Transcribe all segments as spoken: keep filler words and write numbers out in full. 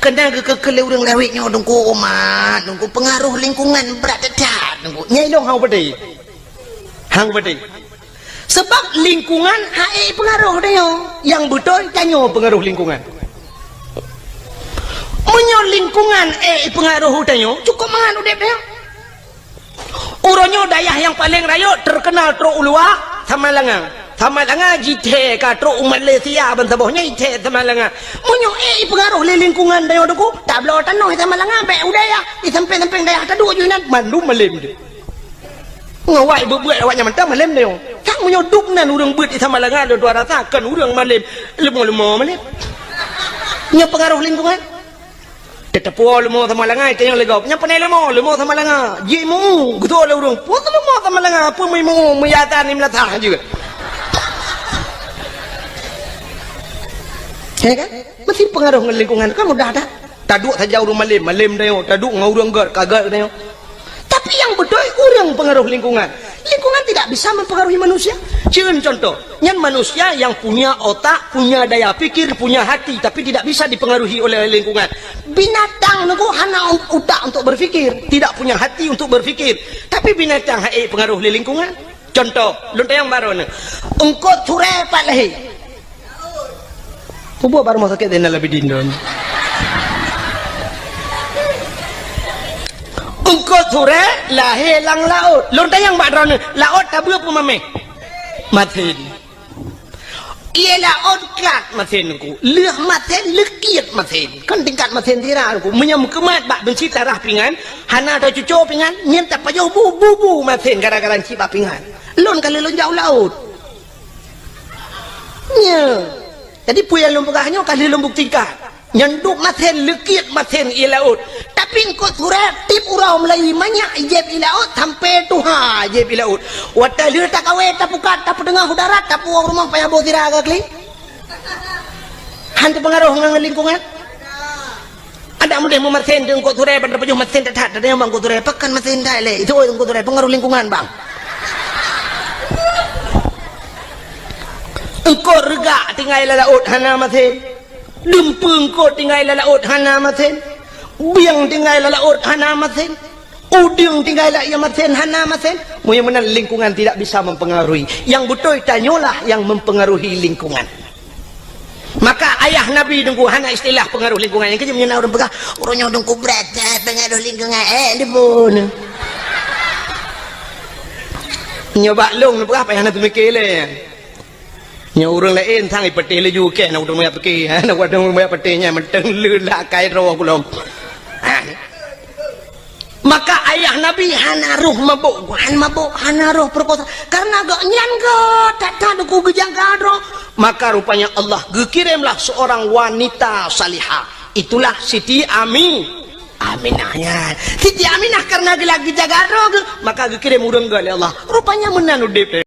Kadang keu-, keu-, keu lé ureuëng lawét nyoe Teungku, umat Teungku, peungaroh lingkungan brat that-that Teungku. Nyai lôn hang peudeh. Hang peudeh. Sabab lingkungan hak ék peungaroh tanyoe. Nyang beutôi tanyoe peungaroh lingkungan. Meunyoe lingkungan ék peungaroh tanyoe, cukôp mangat udeb tanyoe. Uroe nyoe dayah nyang paleng rayeuk teukeunal trok u luwa, Samalanga. Samalanga jithèe ka trok u Malaysia ban saboh nyan jithèe Samalanga. Meunyoe ék peungaroh lé lingkungan tanyoe Teungku, tabloe tanoh Samalanga bèk u dayah, di sampéng-sampéng dayah taduek ju inan, mandum malém deh. Ngon awak beuet-beuet awak nyan mantong malém tanyoe. Kan meunyoe dub nan ureuëng beuet di Samalanga lôn tuan rasa kon ureuëng malém, leumo-leumo malém. Nyoe peungaroh lingkungan. Teuteupeue leumo Samalanga, tanyong lé gob. Nyang peureulèe leumo, leumo Samalanga. Jih meu-, geutoe lé ureuëng. Peue leumo Samalanga, peue meu-, meu-, meuyatan ni meulatah jeuet. Ya kan? Meusti peungaroh ngon lingkungan, kan mudah that. Taduek saja ureuëng malém, malém tanyoe. Taduek ngon ureuëng gèt, ka gèt tanyoe. Tapi nyang beutôi ureuëng peungaroh lingkungan. Lingkungan tidak bisa mempengaruhi manusia. Cen contoh, nyan manusia yang punya otak, punya daya pikir, punya hati, tapi tidak bisa dipengaruhi oleh lingkungan. Binatang Teungku hana utak untuk berpikir, tidak punya hati untuk berpikir, tapi binatang hak ék peungaroh lé lingkungan. Contoh, lôn tanyong baroe nyoe. Eungkôt surèe pat lahé. Peue buet bak rumoh sakét Zainal Abidin dum? Eungkôt surèe lahé lam laôt. Lôn tanyong bak droeneuh, laôt tabeue peue mamèh? Masen. Ié laôt klat masen Teungku. Lheueh masen, leukiet masen. Kan tingkat masen sira Teungku. Meunyoe meukeumat bak beunsi tarah pingan, hana tacuco pingan, nyan tapajoh bu, bu, bu masen gara-gara cit bak pingan. Lôn ka lheueh lôn jak u laôt. Nya. Jadi peue nyang lôn peugah nyoe ka lheueh lôn buktikan. Nyan dub masen, leukiet masen ié laôt. Tapi eungkôt surèe tiep uroe meulayeue manyak jieb ié laôt sampoe tuha jieb ié laôt. Watèe lheueh takawé, tapukat, tapeuteungoh u darat, tapuwoe rumoh payah boh sira ka kli. Han teupeungaroh ngon lingkungan. Adak meudeh meumasen di eungkôt surèe ban tapajoh masen that-that, tanyong bak eungkôt surèe, pakon masen that lé? Itu eungkôt surèe peungaroh lingkungan bang. Eungkôt reugak tinggai lam laôt hana masen. Dumpeue eungkôt tinggai lam laôt hana masen. Bieng tinggai lam laôt hana masen. Udeueng tinggai lam ié masen hana masen. Meunyoe meunan lingkungan tidak bisa mempengaruhi. Nyang beutôi tanyoe lah nyang mempengaruhi lingkungan. Maka ayah Nabi Teungku hana istilah pengaruh lingkungan. Nyang keujeuet meunyoe na ureuëng peugah, "Uroe nyoe Teungku brat that pengaruh lingkungan." Eh, dibunuh. Nyoe bak lôn peugah payah na teumiké lé. Nyoe ureuëng laén sang ipeuteh laju kèe na ureuëng meuyak peuké. Na ureuëng meuyak peuteh nyan mantong le lakai droe kulom. Ha. Maka ayah Nabi hana roh mabök, hana mabök, hana roh peurekosa. Karena gobnyan gèt that-that Teungku geujaga droe. Maka rupanya Allah geukiremlah seorang wanita salihah. Itulah Siti Ami-, Aminah nyan. Siti Aminah karena geula geujaga droe geuh, maka geukirém ureuëng gèt lé Allah. Rupanya meunan udeb.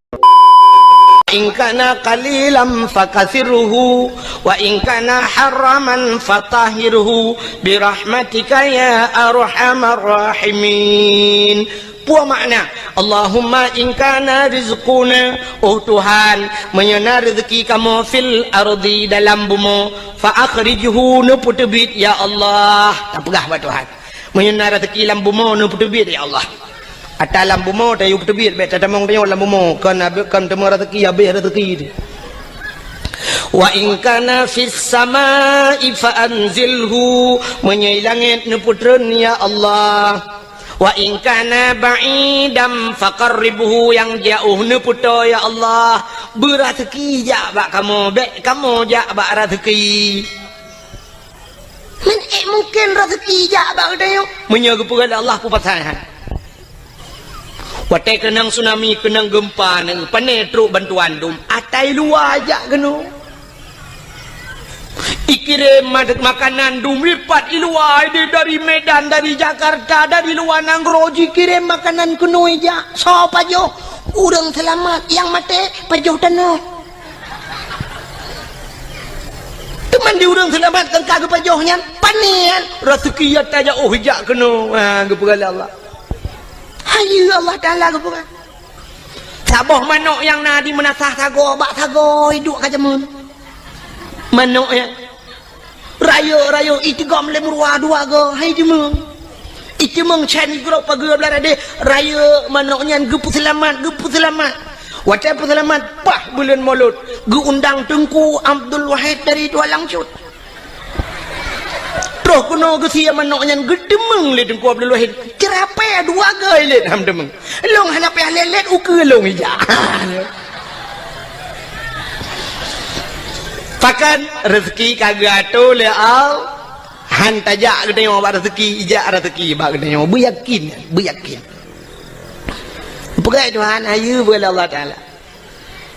In kana qalilan fakasirhu, wa in kana haraman fatahhirhu, birahmatika ya arhamar rahimin. Peue makna, Allahumma in kana rizquna, oh Tuhan, meunyoe na rezeki kamoe fil ardi dalam bumoe, fa akhrijhu neupeuteubiet ya Allah. Tapeugah bak Tuhan. Meunyoe na rezeki lam bumoe neupeuteubiet ya Allah. Ata lam bumoe tayue peuteubiet bèk tatamong tanyoe lam bumoe, kon abéh, kon teuma rezeki, abéh rezeki teuh. Wa in kana fis samai fa anzilhu, meunyoe i langét neupeutreun ya Allah. Wa in kana ba'idan faqarribhu, nyang jiôh neupeutoe ya Allah. Beurazeuki jak bak kamoe, bèk kamoe jak bak razeuki. Man ék mungken raseuki jak bak geutanyoe? Meunyoe geupeugah lé Allah peue pasai hai? Watée keunong tsunami, keunong geumpa, neuh, pané trok bantuan dum, atai luwa jak keunoe. Ikirém ma-, makanan dum ipat i luwa, ideh dari Medan, dari Jakarta, dari luwa nanggroe jikirém makanan keunoe jak. Soe pajoh? Ureuëng seulamat, nyang maté pajoh tanoh. Teuma di ureuëng seulamat nyang ka geupajoh nyan, pané nyan, raseuki nyang tajak, oh, jak keunoe, ha, geupeugah lé Allah. Hayeue Allah Taala geupeugah. Saboh manok nyang na di meunasah sagoe, bak sagoe iduek ka jameun. Manok nyan. Rayeuk-rayeuk, iteugom lé meuruwa dua goe, hai teumeung. Iteumeueng chan igroe pageue blah radeh, rayeuk manok nyan geupeuseulamat, geupeuseulamat. Watée peuseulamat, paih buleuen Molot, geuundang Teungku Abdul Wahid dari Tualang Cut. Troh keunoe geusie manok nyan geuteumeung lé Teungku Abdul Wahid. Ceurapée dua goe lé ham teumeung. Lôn hana payah lé-lét ukeue lôn ijak. Pakon, reuseuki ka geuatô lé Allah. Han tajak geutanyoe bak reuseuki, ijak reuseuki bak geutanyoe. Beuyakin, beuyakin. Peugah Tuhan, hayeue beu lé Allah Taala.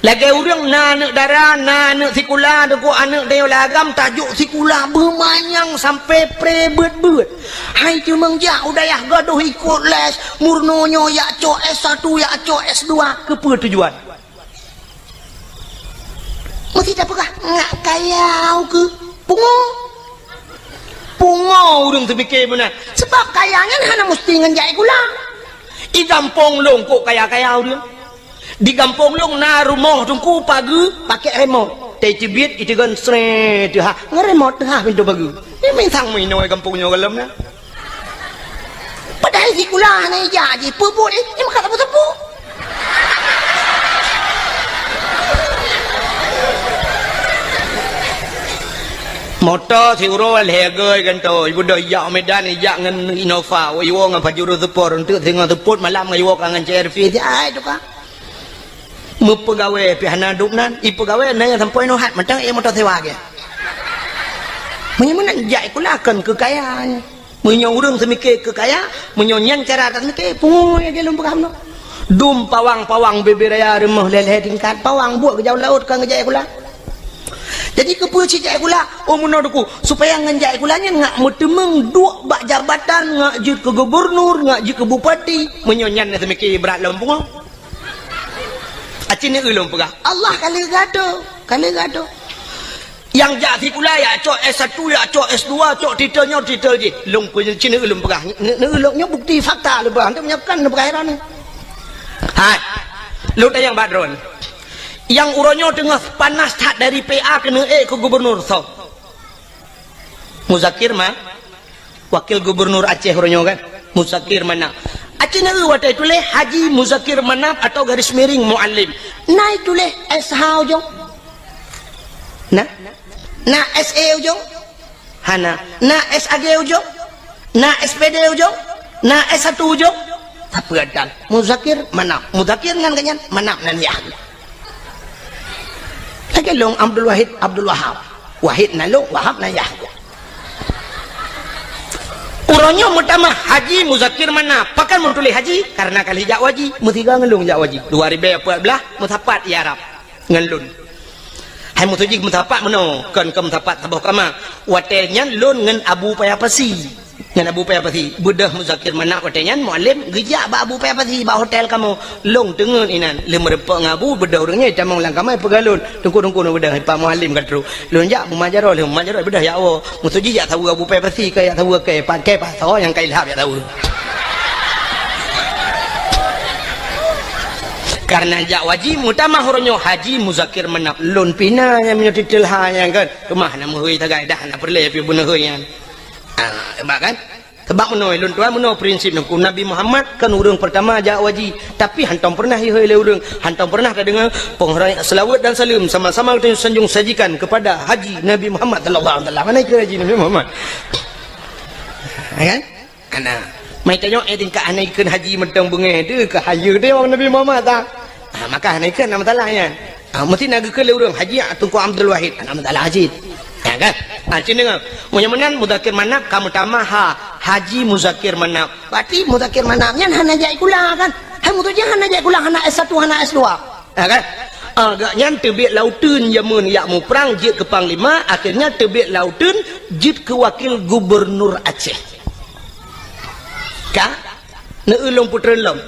Lagée ureuëng na aneuëk dara, na aneuëk sikula, deungon aneuëk tanyoe lam agam, tajok sikula beumanyang sampai pré beuet-beuet. Hai teumeung jak u dayah gadoh ikot les, meurunoe nyoe jak cok S satu, jak cok S dua, keupeue tujuan? Meusti tapeugah, ngak kaya ukeue. Pungo. Pungo ureuëng teupike meunan. Sebab kaya nyan hana meusti ngon jak sikula. Di gampông lôn kok kaya-kaya ureuëng. Di gampông lôn na rumoh teungku pageue pakai remote. Teubiet iteugon sree teuhah. Ngon remote teuhah pintoe pageue. Ni mantong meuinoe gampông nyoe gohlom na. Padahai sikula hana ijak jih, peue buet jih, nyan meukat sapeue-sapeue. Moto siuroe lhée goe gantoe, ibeudôh ijak u Medan, ijak ngon Innova, iwoe ngon Pajero Sport, eunteuk singoh seupôt malam ngon iwoe ka ngon C R V, ai tuka. Meupeugawée pih hana dum nan, ipeugawée na nyang sampoe nyoe hat mantong ék moto sewa gét. Meunyoe meunan jak sikula kon keu kaya nyan. Meunyoe ureuëng seumike keu kaya, meunyoe nyan cara taseumike, pungoe lagée lôn peugah meunoe. Dum pawang-pawang bebe raya rumoh lhée-lhée tingkat, pawang buet geujak u laôt kon geujak sikula. Jadi keupeue cit jak sikula? Oh meunoe teungku, supaya ngon jak sikula nyan ngak meuteumeung duek bak jabatan, ngak jeuet keu gubernur, ngak jeuet keu bupati. Meunyoe nyan na seumike brat lom pungoe. Aci neu lôn peugah, Allah ka lheueh geuatô, ka lheueh geuatô. Nyang jak sikula, jak cok S satu, jak cok S dua, cok titel nyoe titel jih. Lôn peucina ulôn peugah. Neu-, neu-, ulôn nyoe bukti fakta lôn peugah. Hana meunyoe kon lôn peugah droeneuh. Hai. Lôn tanyong bak droeneuh. Nyang uroe nyoe teungoh panas that dari P A keuneuk ék keu gubernur soe? Muzakir Ma-, Wakil Gubernur Aceh uroe nyoe kan, Muzakir Manaf. Aceh na watée tuléh Haji Muzakir Manaf atau garis miring Muallim. Na tuléh S H ujong? Na? Na S E ujong? Hana. Na S A G ujong? Na S P D ujong? Na S satu ujong? Tapi ada Muzakir Manaf. Muzakir ngan ganyan, Manaf nan yah. Lagée lôn Abdul Wahid, Abdul Wahab. Wahid nan lôn, Wahab nan yah. Uroe nyoe meutamah Haji Muzakir Manaf. Pakon meutuléh Haji? Karena ka lheueh jak u haji. Meusigoe ngon lôn jak u haji. Dua ribée peuet blaih, meusapat i Arab ngon lôn. Hai meutuji meusapat meunoe, kon keu meusapat saboh kama. Watée nyan lôn ngon Abu Paya Pasi. Ngon Abu Paya Pasi, beudôh Muzakir Manaf watée nyan Muallim geujak bak Abu Paya Pasi bak hotel kamoe. Lôn teungeut inan, lheueh meurumpok ngon Abu, beudôh ureuëng nyan jitamong lam kama, peugah lôn, "Teungku, teungku, na beudôh, Pak Muallim ka trok." Lôn jak, "Mumajaroh lheueh, mumajaroh beudôh jak woe." Meutuji jak saweue Abu Paya Pasi, ka jak saweue kée, pat kée pasoe nyang ka ilhab jak saweue. Karena jak u haji, meutamah uroe nyoe Haji Muzakir Manaf, lôn pih na nyang meunyoe titel ha nyang kan. Teuma hana meuhôi sagai dah, hana peureulée pih beuneuhôi nyan. Ah, hebat kan? Sebab meunoe lôn tuan, meunoe prinsip nungku Nabi Muhammad kan ureuëng pertama jak u haji, tapi hantom pernah ihôi lé ureuëng, hantom pernah tadeungoe penghormatan selawat dan salam sama-sama kita sanjung sajikan kepada Haji Nabi Muhammad sallallahu alaihi wasallam. Mana ikut Haji Nabi Muhammad? Ya kan? Ana. Mai tanyoe eh tingkat hana ikheun haji meudong beungéh tu, keu hayeue tu awak Nabi Muhammad ta. Ha, maka hana ikheun nama salah nyan. Ha, meusti na geukheun lé ureuëng haji, ah, Teungku Abdul Wahid, hana masalah cit. Ya kan? Ha, cit deungoe. Meunyoe meunan Muzakir Manaf ka meutamah ha, Haji Muzakir Manaf. Berarti Muzakir Manaf nyan hana jak sikula kan? Hai meutuji hana jak sikula, hana S satu, hana S dua. Ha kan? Ah, gak nyan teubiet lauteun jameun jak muprang jeuet keu panglima, akhirnya teubiet lauteun jeuet keu wakil gubernur Aceh. Ka? Neu lôn peutreun lom.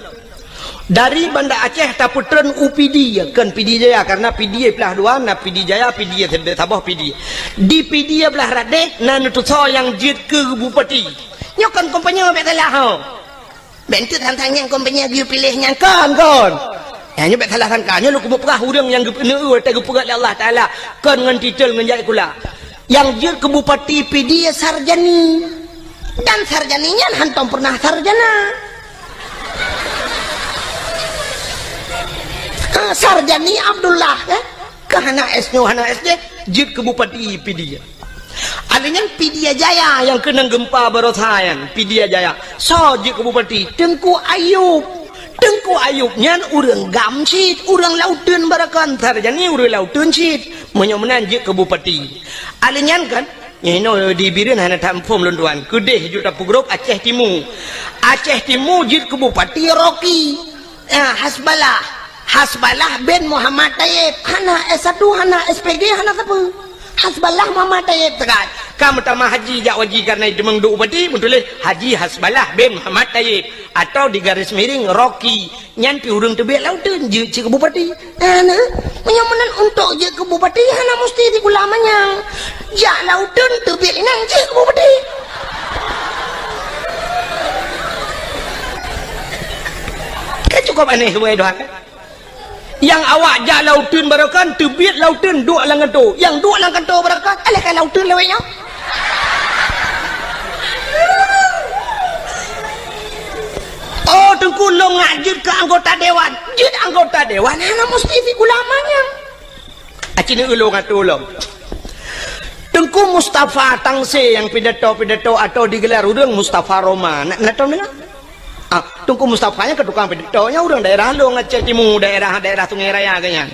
Dari Banda Aceh tapeutreun u Pidie, kon Pidie Jaya, karena Pidie plah dua, na Pidie Jaya, Pidie Sebe-, saboh Pidie. Di Pidie blah radeh na neutusoe nyang jeuet keu bupati. Nyoe kon kompanye bék salah ho. Bék enteuk sang-sang nyang kompanye geuyue piléh nyang kon, kon. Nyan nyoe bék salah sangka. Nyoe lôn keumeung peugah ureuëng nyang geupeuneu watée geupeugah lé Allah Taala kon ngon titel ngon jak sikula. Nyang jeuet keu bupati Pidie Sarjani. Dan Sarjani nyan hántom peureunah sarjana. Ah, Sarjani Abdullah, eh? Ka hana S nyoe, hana S J, jeuet keu bupati Pidie. Alèh nyan Pidie Jaya nyang keunong geumpa baroesa nyan, Pidie Jaya. Soe jeuet keu bupati? Teungku Ayub. Teungku Ayub nyan ureueng GAM cit, ureueng Lauteun barokon, Sarjani ureueng Lauteun cit. Meunyoe meunan jeuet keu bupati. Alèh nyan kan, nyoe di Bireuen hana that muphom lôn tuan. Keudeh jeuet tapeugrôp Aceh Timu. Aceh Timu jeuet keu bupati Rocky. Ah, Hasballah. Hasballah bin Muhammad Tayyib. Hana S satu, hana S P G, hana sapeue. Hasballah Muhammad Tayyib teuka. Ka meutamah haji jak waji kareuna jiteumeung duek bupati, meutuléh Haji Hasballah bin Muhammad Tayyib atau di garis miring Rocky. Nyan pih ureueng teubiet Lauteun jeuet cit keu bupati. Hana, meunyoe meunan untuk jeuet keu bupati hana musti sikula manyang. Jak Lauteun teubiet inong jeuet keu bupati. Kan cukup aneh, wahai Tuhan. Nyang awak jak Lauteun barokon, teubiet Lauteun duek lam kantô. Nyang duek lam kantô barokon, alah ka Lauteun lawét nyoe. Oh, Teungku, lôn ngak jeuet keu anggota dewan. Jeuet anggota dewan hana musti sikula manyang. Aci neueu lôn atô lom. Teungku Mustafa Tangse nyang pidato-pidato atau digelar ureueng Mustafa Roma. Na, na tom deungoe? Ah, Teungku Mustafa nyan keu tukang pidato, nyan ureueng daerah lôn, Aceh Timu, daerah, daerah Sungai Raya geuh nyan.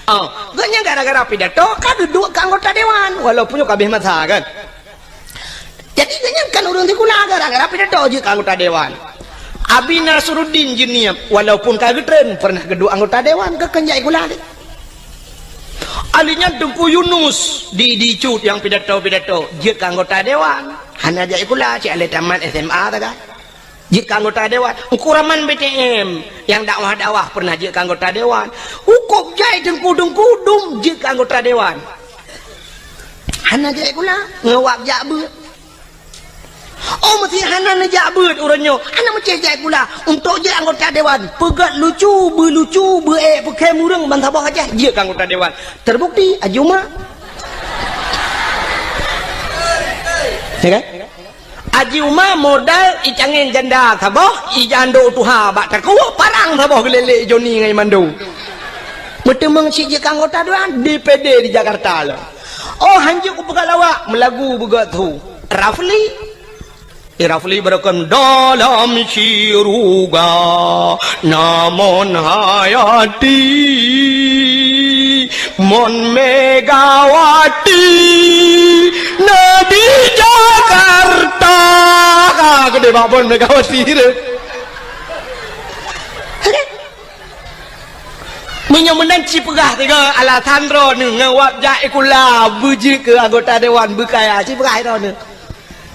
Ah, geuh nyan gara-gara pidato ka geuduek keu anggota dewan, walaupun nyoe ka abéh masa kan. Jadi, geuh nyan kan ureueng sikula, gara-gara pidato jeuet keu anggota dewan. Abi Nasruddin Jeunieb, walaupun ka geutreun, pernah geuduek anggota dewan, keu keunjai sikula. Alèh nyan Teungku Yunus di, di Cut nyang pidato-pidato, jeuet keu anggota dewan. Hana jak sikula, cit alah tamat S M A sagai. Jeuet keu anggota dewan. Teungku Rahman B T M nyang dakwah-dakwah pernah jeuet keu anggota dewan. Hukôb jai teungku-teungku dum jeuet keu anggota dewan. Hana jai sikula, ngon wab jak beuet. Oh, meusé hana neujak beuet uroe nyoe, hana meucéh jai sikula. Untuk jeuet anggota dewan, peugöt lucu, beulucu, beuék peukhém ureueng ban saboh Aceh jeuet keu anggota dewan. Terbukti, Haji Uma. Ya kan? Haji Uma modal icangén janda saboh, ijandô tuha bak takue, parang saboh geulélé Joni ngon Imando. Meuteumeung cit jeuet keu anggota dewan D P D di Jakarta lom. Oh, hanjeuet kupeugah lawak, meulagu beugöt su. Rafli. Eh, Rafli beureukem dalam syuruga. Namon Hayati, mon Megawati, na di Jakarta. Ah, keudéh bak mon Megawati tu. Meunyoe meunan ci peugah tiga alasan droeneuh ngon wab jak sikula beujeuet keu anggota dewan beukaya, ci peugah droeneuh.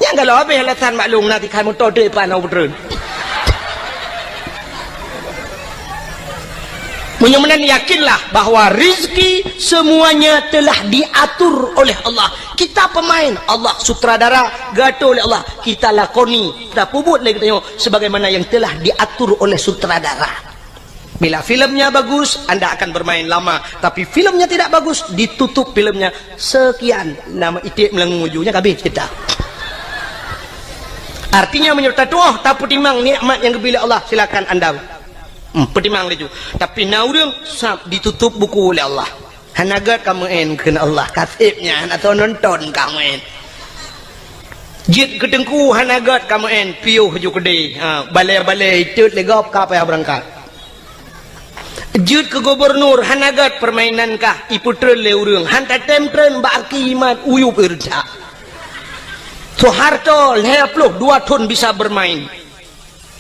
Nyang galak habéh alasan maklum na tikhan moto dek pan ubdrun. Meunyoe meunan yakinlah bahwa rizki semuanya telah diatur oleh Allah. Kita pemain, Allah sutradara, geuatur oleh Allah. Kita lakoni, kita peubuet lé geutanyoe sebagaimana yang telah diatur oleh sutradara. Bila filmnya bagus, anda akan bermain lama. Tapi filmnya tidak bagus, ditutup filmnya. Sekian, nama iték meulangö uju nyan ka habéh cerita. Artinya, meunyoe tatuoh, tapeutimang nikmat nyang geubri lé Allah, silakan anda, hmm, peutimang laju. Tapi na ureuëng sab ditutup buku lé Allah. Hana gét ka meu'en kheun Allah, ka sép nyan, hana soe nonton ka meu'en. Jeuet keu teungku hana gét ka meu'en, piôh ju keudeh. Ha, balée-balée itot lé gob ka payah beurangkat. Jeuet keu gubernur hana gét, peurmainan kah ipeutreun lé ureuëng, han tatém treun bak aki iman, uyueb ireutha. Soeharto lhée ploh dua thon bisa bermain.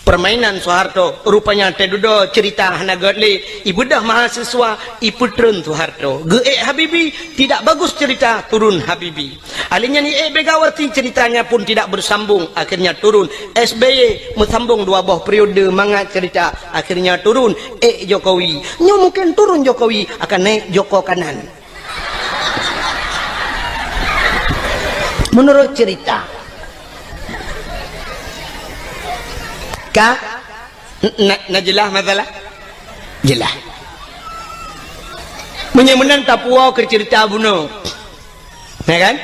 Permainan Soeharto, rupanya teududoe ceurita hana gét lé, ibeudoh mahasiswa, ipeutreun Soeharto. Geuék Habibie, tidak bagus cerita, turun Habibie. Alèh nyan iék Megawati, ceritanya pun tidak bersambung, akhirnya turun. S B Y meusambong dua boh periode mangat cerita, akhirnya turun. Ék Jokowi. Nyoe mungkin turun Jokowi, akan naik Joko Kanan. Menurut cerita. Ka? Na, na jeulaih masalah? Jeulaih. Meunyoe meunan tapuwoe keu ceurita bunoe. Ya kan?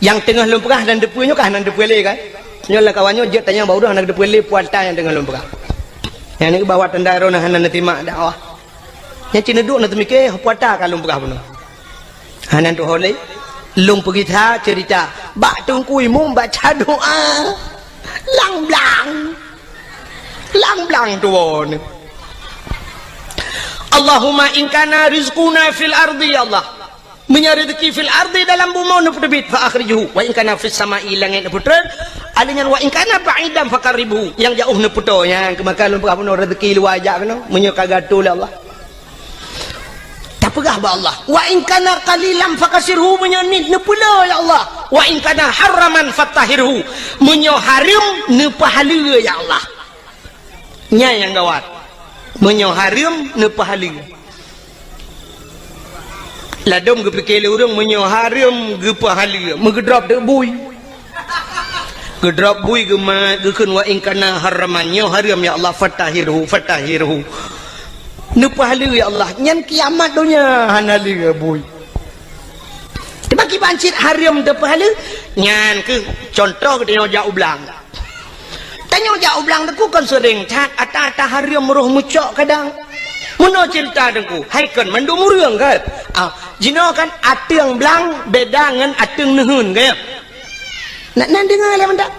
Nyang teungoh lôn peugah hana teupeue nyoe ka hana teupeue lé kan? Nyoe lam kawan nyoe jeuet tanyong bak ureueng hana teupeue lé peue ata nyang teungoh lôn peugah. Nyang ni bahwa tanda droeneuh hana neutimak dakwah. Nyang cit neuduek na teumike peue ata ka lôn peugah bunoe. Hana tuho lé. Lôn peugisa ceurita bak Teungku Imum baca doa. Lang blang. Lang blang tuwoe. Allahumma in kana rizquna fil ardi, ya Allah. Meunyoe rezeki fil ardi dalam bumoe neupeuteubiet, fa akhrijhu, wa in kana fis sama'i langét neupeutrön, alèh nyan wa in kana ba'idan faqarribhu, nyang jiôh neupeutoe, nyan keuh maka lôn peugah bunoe rezeki luwa jak keunoe, meunyoe ka geuatoe lé Allah. Tapeugah bak Allah, wa in kana qalilan fakasirhu, meunyoe nit neupeuleueh ya Allah, wa in kana haraman fatahhirhu, meunyoe hareuem neupeuhaleue ya Allah. Nyan nyang gawat. Meunyoe hareuem neupeuhaleue. Ladôm geupike lé ureueng meunyoe hareuem geupeuhaleue, meugeudrop teuk bui. Geudrop bui geumat geukheun wa in kana haraman, nyoe hareuem ya Allah, fatahhirhu, fatahhirhu. Neupeuhaleue ya Allah, nyan kiamat donya hana lé bui. Teuma kiban cit hareuem teupeuhaleue, nyan keuh contoh geutanyoe jak u blang. Tanyoe jak u blang Teungku kon seuréng that, ata-ata hareuem roh meucok kadang. Meunoe ceurita Teungku, hai kon mandum ureueng kan? Ah, jinoe kan ateueng blang beda ngon ateueng neuheun kan? Nak nan deungoe lé mantap.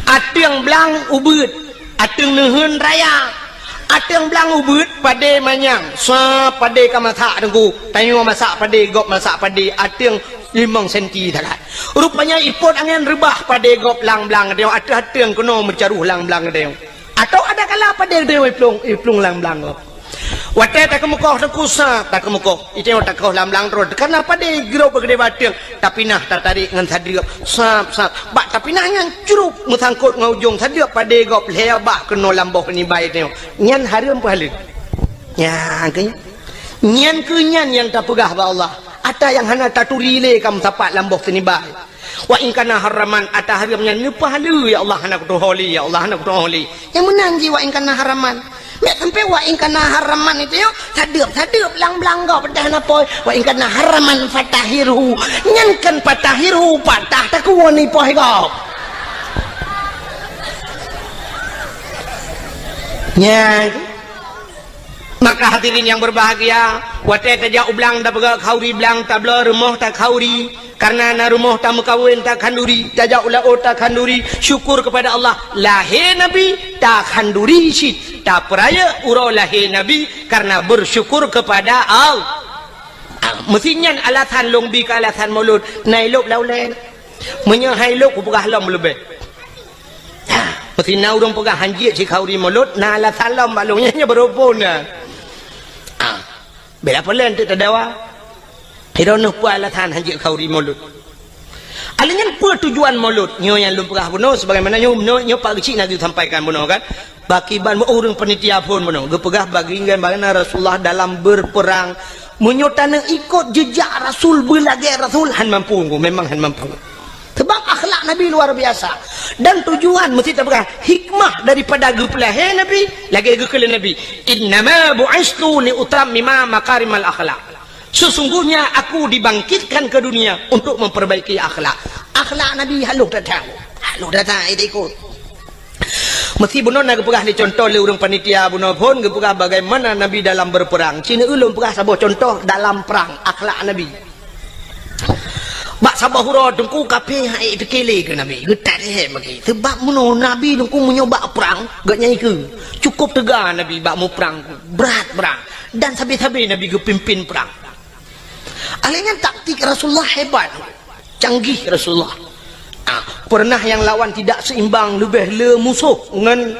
Ateueng blang ubeuet, ateueng neuheun raya. Ateueng blang ubeuet padé manyang, sa padé ka masak Teungku. Tanyoe masak padé, gob masak padé, ateueng limong senti that. Rupanya ipot angén reubah padé gob lang blang, ateueng-ateueng keunoe meucaroh lang blang. Atau ada kala padé iplueng, iplueng lang blang gob. Watée takeumeukoh Teungku sa, takeumeukoh. Ite takoh lang blang terus. Karena padé grob beugedé bateueng, tapinah tatarék ngon sadeuep. Sap, sap. Bak tapinah nyan crup meusangkot ngon ujong sadeuep padé gob lhée bah keunoe lam boh nibai nyoe. Nyan hareuem peuhaleue. Nyan keuh nyan. Nyan keuh nyan nyang tapeugah bak Allah. Ata nyang hana taturi lé ka meusapat lam boh sinibai. Wa in kana haraman, ata hareuem nyan neupeuhaleue, ya Allah, hana kutuho lé, ya Allah, hana kutuho lé. Nyang meunan jih wa in kana haraman. Mek sampai wa in kana haraman itu yo, sadeuep, sadeuep lang blang gob peutah na poi. Wa in kana haraman fatahhirhu. Nyan kan fatahhirhu patah takuwoe ni poh gob. Nyan. Maka hadirin yang berbahagia, watée tajak u blang tapeugah khanduri blang, tabloe rumoh takhanduri, karena na rumoh tameukawen takhanduri, tajak u laôt takhanduri, syukur kepada Allah, lahé Nabi takhanduri cit, tapeurayeuk uroe lahé Nabi karena bersyukur kepada Allah. Ah, meusi nyan alasan lôn bi keu alasan Maulud, na ilôb lam ulée. Meunyoe hai lôb kupeugah lom leubeh. Ha, meusi na ureuëng peugah hanjeuet sikhanduri Maulud, na alasan lom bak lôn nyan, nyan beurubon na. Ha, bela peue lé teuk tadawa. Droeneuh peue alasan hanjeuet khanduri Maulud? Alèh nyan peue tujuan Maulud? Nyoe nyang lôn peugah bunoe sebagaimana nyoe, nyoe, nyoe Pak Geuchik na geusampaikan bunoe kan. Bak kiban ureuëng panitia phon bunoe geupeugah bagi ngon bagaimana Rasulullah dalam berperang. Meunyoe taneuk ikot jejak Rasul, beulagée Rasul, han mampu, memang han mampu. Sebab akhlak Nabi luar biasa. Dan tujuan meusti tapeugah hikmah daripada geupeulahé Nabi, lagée geukheun lé Nabi, "Innama bu'istu liutammima makarimal akhlak." Sesungguhnya aku dibangkitkan ke dunia untuk memperbaiki akhlak. Akhlak Nabi halôh that, halôh that, eh, ikot. Meusti bunoe na geupeugah lé contoh lé ureuëng panitia bunoe phon geupeugah bagaimana Nabi dalam berperang. Cina ulôn peugah saboh contoh dalam perang, akhlak Nabi. Bak saboh uroe teungku kafé hai pike lé keu Nabi, geutat lé hai bagi. Sebab bunoe Nabi teungku meunyoe bak perang, geuh nyan keuh. Cukup teuga Nabi bak muprang, brat perang. Dan sabe-sabe Nabi geupimpin perang. Alèh nyan taktik Rasulullah hebat. Canggih Rasulullah. Ah, pernah nyang lawan tidak seimbang, leubeh le musoh ngon,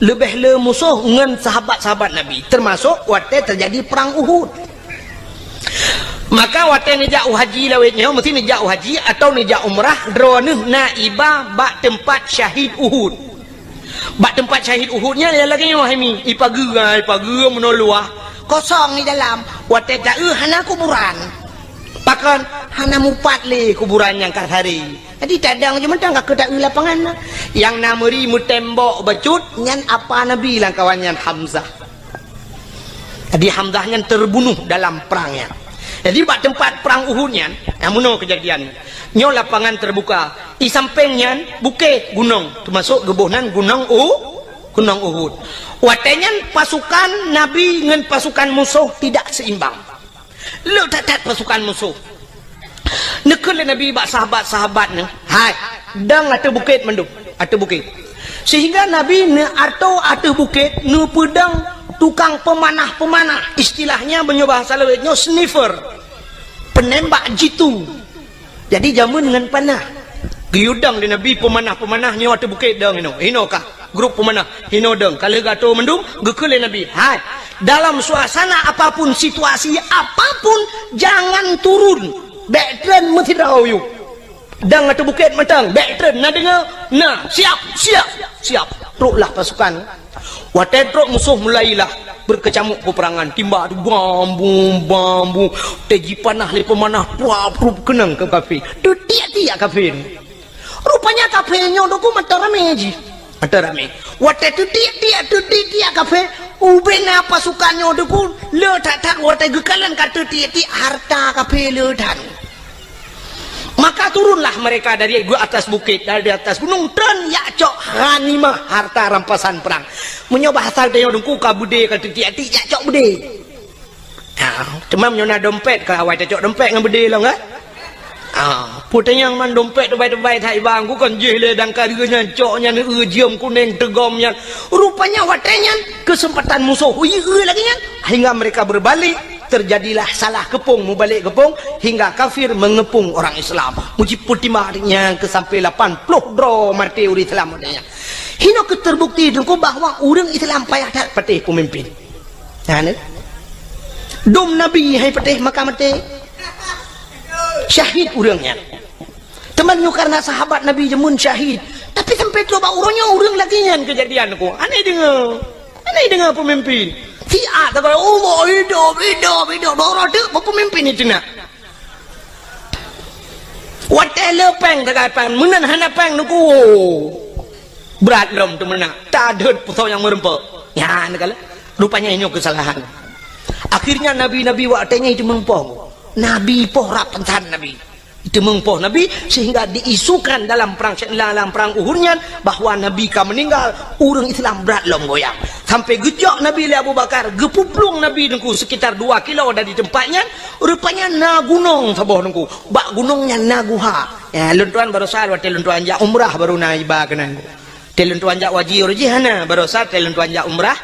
leubeh le musoh ngon sahabat-sahabat Nabi, termasuk watèe terjadi perang Uhud. Maka watèe neujak u haji lawét nyoe, meusti neujak u haji atau neujak umrah, droeneuh na iba bak teumpat syahid Uhud. Bak teumpat syahid Uhud nyan lagèe nyoe hai mi, ipageue, ipageue meunoe luwah. Kosong di dalam. Watèe taeu hana kuburan. Pakon? Hana mupat lé kuburan nyang ka saré. Jadi tadong jih mantong ka keu taeu lapangan na. Nyang na meuri meutembok bacut nyan apa Nabi lam kawan nyan Hamzah. Jadi Hamzah nyan terbunuh dalam perang nyan. Jadi bak teumpat perang Uhud nyan, nyang meunoe keujadian. Nyoe lapangan terbuka. Di sampéng nyan bukét, gunong, teumasok geuboh nan gunong U-, gunong Uhud. Watée nyan pasukan Nabi ngon pasukan musoh tidak seimbang. Le that-that pasukan musoh. Neukheun lé Nabi bak sahabat-sahabat nyan, "Hai, dong ateueh bukét mandum, ateueh bukét." Sehingga Nabi neuatoe ateueh bukét, neupeudong tukang peumanah-peumanah. Istilahnya, meunyoe bahasa lawét nyoe, sniper. Penembak jitu. Jadi, jameun ngon panah. Geuyue dong lé Nabi peumanah-peumanah nyoe ateueh bukét dong inoe. Inoe ka grup peumanah, inoe dong. Ka lheueh geuatoe mandum, geukheun lé Nabi, "Hai, dalam suasana apapun, situasi apapun, jangan turun. Bék treun meusidroe yue. Dong ateueh bukét mantong, bék treun, na deungoe? Na, siap, siap, siap." Troklah pasukan. Watée trok musoh mulailah beukeucamuk peuperangan. Timbak tu bam bum, bam bum. Watée jipanah lé peumanah, pruap, pruap, keunong keu kafé. Teutiek-tiek kafé. Rupanya kafé nyoe Teungku mantong ramé jih. Mantong ramé. Watée teutiek-tiek, teutiek-tiek kafé, ubena pasukan nyoe Teungku, le that-that watée geukalon ka teutiek-tiek, harta kafé le that. Maka turunlah mereka dari atas bukét, dari atas gunong, treun jak cok ghanimah, harta rampasan perang. Meunyoe bahasa tanyoe Teungku, ka beudé ka teutiek-tiek, jak cok beudé. Ah, teuma meunyoe na dompet, ka awai tacok dompet ngon beudé lom, kan? Ah, peue tanyong man dompet teubai-teubai that iba Teungku, kon jih lé dang ka lheueh nyan, cok nyan, eu, jeuem kuneng teugom nyan. Rupanya watée nyan, keuseumpatan musoh, ui, eu lagée nyan. Hingga mereka berbalik, terjadilah salah keupông, mubalek keupông, hingga kafir mengeupông orang Islam. Meujipeutimbang nyan keu sampoe lapan ploh droe maté ureuëng Islam watée nyan. Hinoe keuh teubukti Teungku bahwa ureuëng Islam payah that patéh peumimpin. Nah, ni. Dum Nabi hai patéh maka maté. Syahid ureuëng nyan. Teuma nyoe karena sahabat Nabi jameun syahid. Tapi sampai trok bak uroe nyoe ureuëng lagée nyan keujadian Teungku. Aneh deungoe. Aneh deungoe peumimpin. Siat sagai, "Allah hidup, hidup, hidup." Doro teuk peumimpin itu nak. Watée le péng sagai péng, meunan hana péng Teungku. Brat lom teumeunak, tadeuet peusau nyang meureumpok. Nyan kala, rupanya nyoe keusalahan. Akhirnya nabi-nabi watée nyan jiteumeung poh. Nabi poh rab peusan nabi. Jiteumeung poh nabi sehingga diisukan dalam perang, dalam perang Uhud nyan bahwa nabi ka meuninggal, ureuëng Islam brat lom goyang. Sampai geujok nabi lé Abu Bakar, geupuplueng nabi Teungku sekitar dua kilo dari tempat nyan, rupanya na gunong saboh Teungku. Bak gunong nyan na guha. Ya, lôn tuan barosa watée lôn tuan jak umrah baru na iba keunan. Watée lôn tuan jak haji uroe jih hana, barosa watée lôn tuan jak umrah,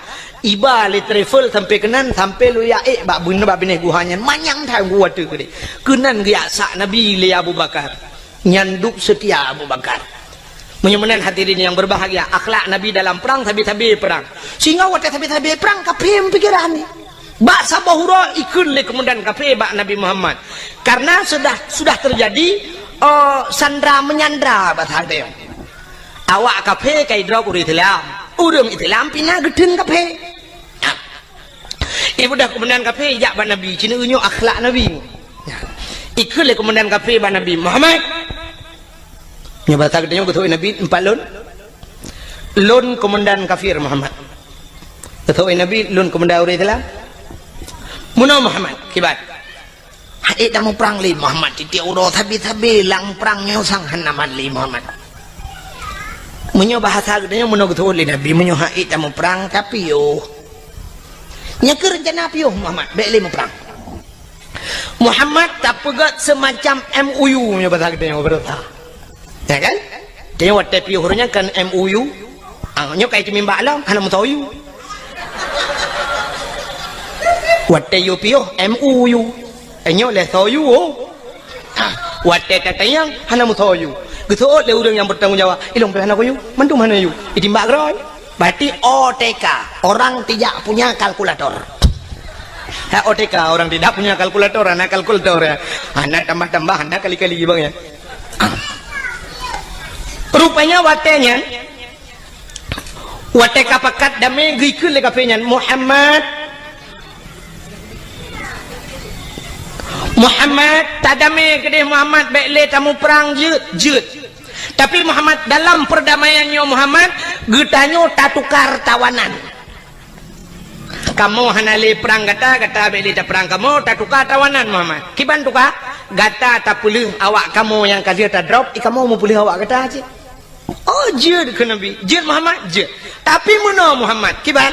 iba lé travel sampai keunan, sampai lôn jak ék bak bun-, bak binéh guha nyan, manyang that Teungku watée keudeh. Keunan geujak sak Nabi lé Abu Bakar. Nyan duek seutia Abu Bakar. Meunyoe meunan hadirin yang berbahagia, akhlak Nabi dalam perang sabe-sabe perang. Sehingga watée sabe-sabe perang, kafé pikiran ni. Bak saboh uroe ikheun lé keumandan kafé bak Nabi Muhammad. Karena sudah, sudah terjadi, eh, sandra menyandra bahasa tanyoe. Awak kafé ka idrop ureuëng Islam. Ureuëng Islam pih na geutheun kafé. Ibudah keumandan kafé ijak bak Nabi, ci nyoe akhlak Nabi. Ikheun lé keumandan kafé bak Nabi, "Muhammad." Nyoe bahasa geutanyoe geuteupeue Nabi, "Empat lôn." "Lôn keumandan kafir, Muhammad." Geuteupeue Nabi, "Lôn keumandan ureuëng Islam." "Meunoe Muhammad, kiban." "Hana ék tamuprang lé Muhammad, tieb-tieb uroe sabe-sabe lam prang nyoe sang hana mat lé Muhammad." Meunyoe bahasa geutanyoe meunoe geuteupeue lé Nabi, "Meunyoe hana ék tamuprang, tapiôh." Nyan keuh rencana piôh Muhammad, bék lé muprang. Muhammad tapeugét seumacam M O U, meunyoe bahasa geutanyoe beurata. Ya kan? Jadi watée piôh ureuëng nyan kan M O U. Ah, nyoe kai teumimbak lom, hana meusoe U. Watée yue piôh M O U. Eh, nyoe lé soe U, oh. Ah, watée tatanyong, hana meusoe U. Geuseuôt lé ureuëng nyang bertanggung jawab. Ilong pih hana soe U, mandum hana U. Itimbak keudroe. Berarti O T K, orang tidak punya kalkulator. Ha, O T K, orang tidak punya kalkulator, hana kalkulator ya. Hana tambah-tambah, hana kali-kali bang ya. Rupanya watée nyan, watée ka pakat damé geukheun lé kafé nyan, "Muhammad, Muhammad, tadamé keudeh Muhammad, bék lé tamuprang jeuet, jeuet. Tapi Muhammad, dalam perdamaian nyoe Muhammad, geutanyoe tatukar tawanan." Kamoe hana lé prang gata, gata bék lé taprang kamoe, tatuka tawanan Muhammad. Kiban tuka? Gata tapeuleueh awak kamoe nyang ka lheueh tadrop, i kamoe meupeuleueh awak gata cit. Oh, jeuet kheun Nabi. Jeuet Muhammad, jeuet. Tapi meunoe Muhammad, kiban?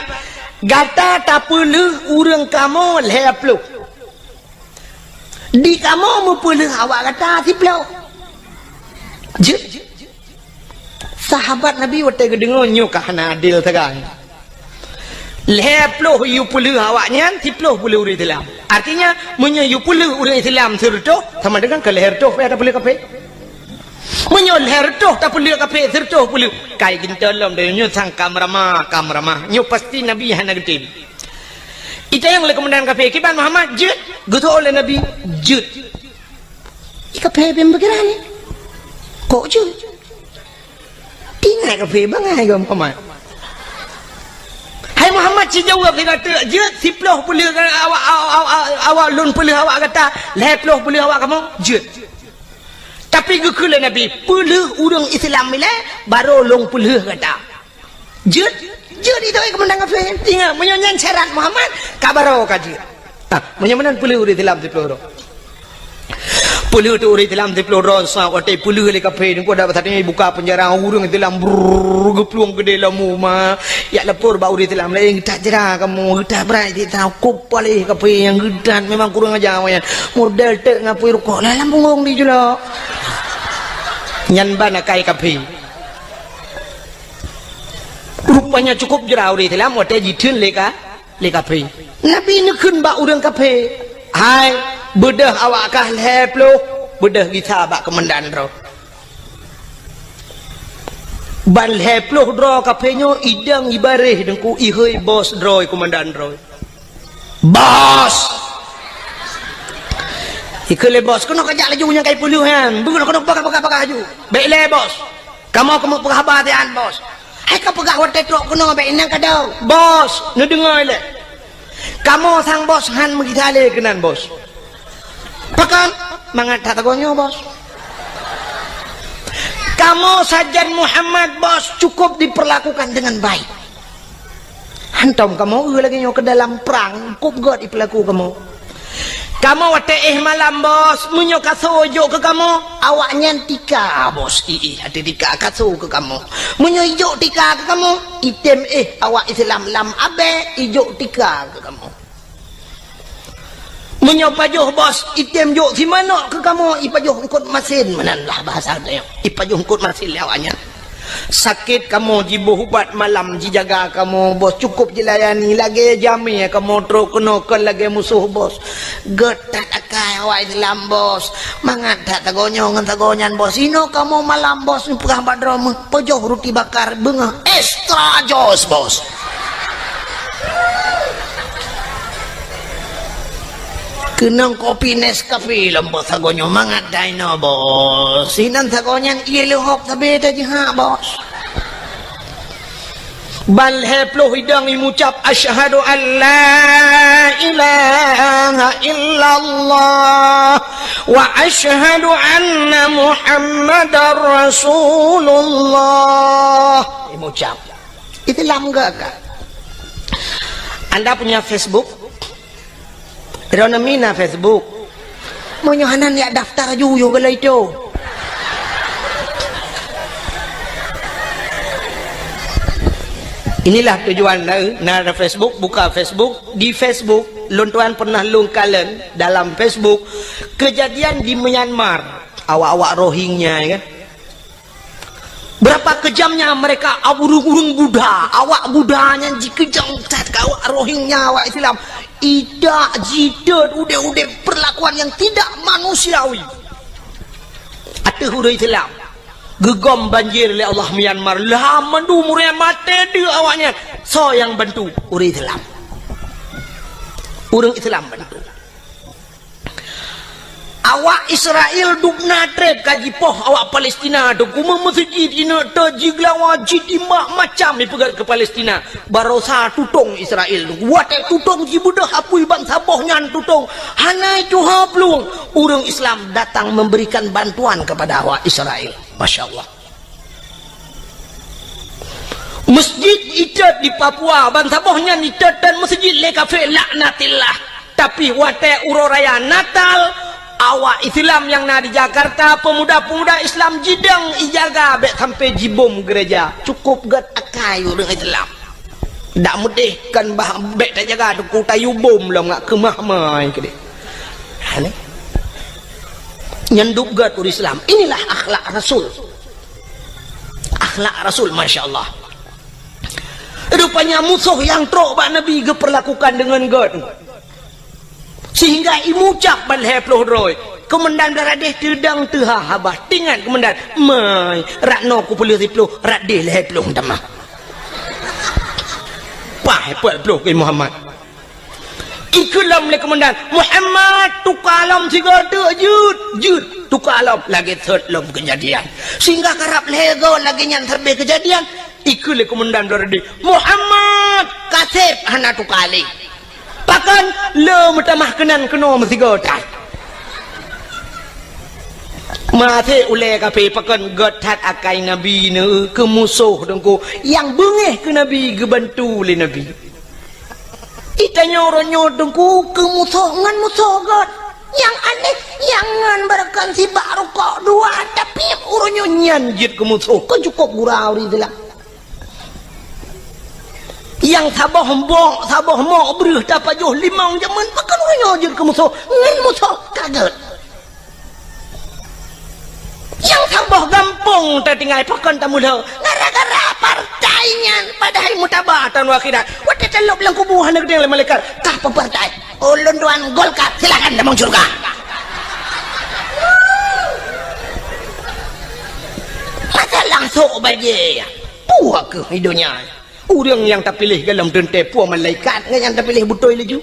Gata tapeuleueh ureuëng kamoe lhée ploh. Di kamoe meupeuleueh awak gata siploh. Jeuet. Sahabat Nabi watée geudeungoe nyoe ka hana adil sagai. Lhée ploh yue peuleueh awaknyan, siploh peuleueh ureuëng Islam. Artinya, meunyoe yue peuleueh ureuëng Islam sireutôh, sama dengan keu lhée reutôh pih tapeuleueh kafé. Meunyoe lhée reutôh tapeuleueh kafé, sireutôh peuleueh, kai geuntôi lom deh, nyoe sang ka meuramah, ka meuramah. Nyoe pasti Nabi hana geutem. Itanyong lé keumandan kafé, "Kiban Muhammad, jeuet?" Geuseuôt lé Nabi, "Jeuet." Di kafé beupikiran, "Kok jeuet?" Tinggai kafé bangai keu Muhammad. "Hai Muhammad, sijaweueb lé gata, jeuet siploh peuleueh awak, awak, awak, awak lôn peuleueh awak gata, lhée ploh peuleueh awak kamoe, jeuet. Tapi geukheun lé Nabi, peuleueh ureuëng Islam ilée, barô lôn peuleueh gata." Jeuet, jeuet itu keumandan kafé. Ingat, meunyoe nyan syarat Muhammad, ka barô ka jeuet. Ah, meunyoe meunan peuleueh ureuëng Islam siploh droe. Peuleueh tu ureuëng Islam siploh droe, sa watée peuleueh lé kafé, nyoe dak saténg buka peunjara ureuëng Islam, brrrr, geuplueng keudeh lom uma. Jak lapor bak ureuëng Islam laén, "Geutat jra kamoe, geutat brat, geutat kop paléh kafé nyang geutat, memang kurang aja awaknyan. Model teuk ngon apui rukok, lam punggong di julok." Nyan ban akai kafé. Rupanya cukup jra ureuëng Islam watée jitheun lé ka, lé kafé. Nabi neukheun bak ureuëng kafé, "Hai, beudôh awak kah lhée ploh, beudôh gisa bak keumandan droe. Ban lhée ploh droe kafé nyoe idong ibaréh deungku ihôi bos droe keumandan droe." "Bos!" Ikheun lé bos, "Keunoe kajak laju nyang kai peuleueh nyan. Beugoe keunoe peugah-peugah-peugah laju." "Bék lé, Bos. Kamoe keuneuk peugah haba siat, Bos." "Hai kapeupeugah watée trok keunoe bék inong kadau." "Bos, neudeungoe lé. Kamoe sang Bos han meugisa lé keunan, Bos." "Pakon?" "Mangat that sagoe nyoe, Bos. Kamoe sajan Muhammad, Bos, cukup diperlakukan dengan baik. Hantom kamoe eu lagée nyoe keu dalam prang, kop gét ipeulaku kamoe. Kamoe watée éh malam, Bos, meunyoe kaso jok keu kamoe, awaknyan tika, Bos, iéh até tika kaso keu kamoe. Meunyoe ijok tika keu kamoe, item éh awak Islam lam abée ijok tika keu kamoe. Meunyoe pajoh, Bos, item jok simanok keu kamoe, ipajoh eungkot masen, meunan lah bahasa tanyoe. Ipajoh eungkot masen lé awaknyan. Sakét kamoe jiboh ubat malam jijaga kamoe, Bos, cukup jilayani, lagée jamé kamoe trok keunoe kon lagée musoh, Bos. Gét that akai awak Islam, Bos. Mangat that sagoe nyoe ngon sagoe nyan, Bos. Inoe kamoe malam, Bos, neupeugah bak droe meuh, pajoh ruti bakar beungoh extra jos, Bos." Keunong kopi Nescafe lom, Bos, sagoe nyoe mangat that inoe, Bos. Sinan sagoe nyan ié leuhop sabe tajihak, Bos. Ban lhée ploh idong imucab, "Asyhadu an la ilaha illallah wa asyhadu anna Muhammadar Rasulullah." Imucab. Islam geuh ka. Anda punya Facebook? Droeneuh mina Facebook. Meunyoe hana, jak daftar aju yue geuh lom itu. Inilah tujuan na, na ada Facebook, buka Facebook. Di Facebook, lôn tuan pernah lôn kalon dalam Facebook, kejadian di Myanmar. Awak-awak Rohingya, ya kan? Berapa kejamnya mereka, ureuëng-ureuëng Buddha, awak Buddha nyan jikeujam that keu awak Rohingya, awak Islam. Idak jitot udeb-udeb perlakuan yang tidak manusiawi ateueh ureuëng Islam. Geugom banjir lé Allah Myanmar, lah mandum ureuëng maté deuek awaknyan. Soe nyang bantu? Ureuëng Islam. Ureuëng Islam bantu. Awak Israel dubna treb ka jipoh awak Palestina tu, kume meuseujid ineuk teuh jigeulawa jitimbak macam ipeugét keu Palestina. Barosa tutong Israel tu. Watée tutong jibeudôh apui bansaboh nyan tutong, hana tuha plueng. Ureuëng Islam datang memberikan bantuan kepada awak Israel. Masya Allah. Masjid itot di Papua, bansaboh nyan itot dan masjid lé kafé laknatillah. Tapi watée uroe raya Natal, Awak Islam nyang na di Jakarta, pemuda-pemuda Islam jidong ijaga bèk sampai jibom gereja. Cukup gèt akai ureueng Islam. Dak meudeh kan bah bèk tajaga teungku tayue bom lom ngat keumah mai keudeh. Ha, ni. Nyan dub gèt ureueng Islam. Inilah akhlak Rasul. Akhlak Rasul, masya Allah. Rupanya musoh nyang trok bak Nabi geupeurlakukan deungon gèt. Sehingga imucab ban lhèe ploh droe. Keumandan Blaradeh teudong teuha haba. Teuingat keumandan, "Mai, rot noe kupeulheueh siploh, rot deh lhèe ploh tamah." Paih peuet ploh keu Muhammad. Ikheun lom lé keumandan, "Muhammad, tuka lom sigoe teuk jeuet, jeuet, tuka lom." Lagèe thot lom keujadian. Sehingga karab lhèe goe lagèe nyan sabe keujadian. Ikheun lé keumandan Blaradeh, "Muhammad, kaseb hana tuka lé." Pakon le meutamah keunan keunoe meusigoe that. Maté ulèe kaphé pakon gèt that akai Nabi neu keu musoh teungku nyang beungèh keu Nabi geubantu lé Nabi. Itanyoe uroe nyoe teungku keu musoh ngon musoh gèt. Nyang aneh, nyang ngon beureukan sibak rukok dua, tapi uroe nyoe nyan jeuet keu musoh. Kon cukôp gura ureueng Islam. Nyang saboh mbok, saboh mok breuh tapajoh limong jameun, pakon uroe nyoe jeuet keu musoh, ngon musoh ka gèt. Nyang saboh gampông tatinggai, pakon tamulo, gara-gara partai nyan, padahai meutabah taun akhirat. Watèe talop lam kubu hana geutanyong lé malaikat, "Kah peue partai?" "Ulôn tuan Golkar." "Silakan tamong syeuruga." Masalah sok bajèe. Peue keuh di donya? Ureueng nyang tapiléh golom teuntèe peue malaikat ngon nyang tapiléh beutôi laju.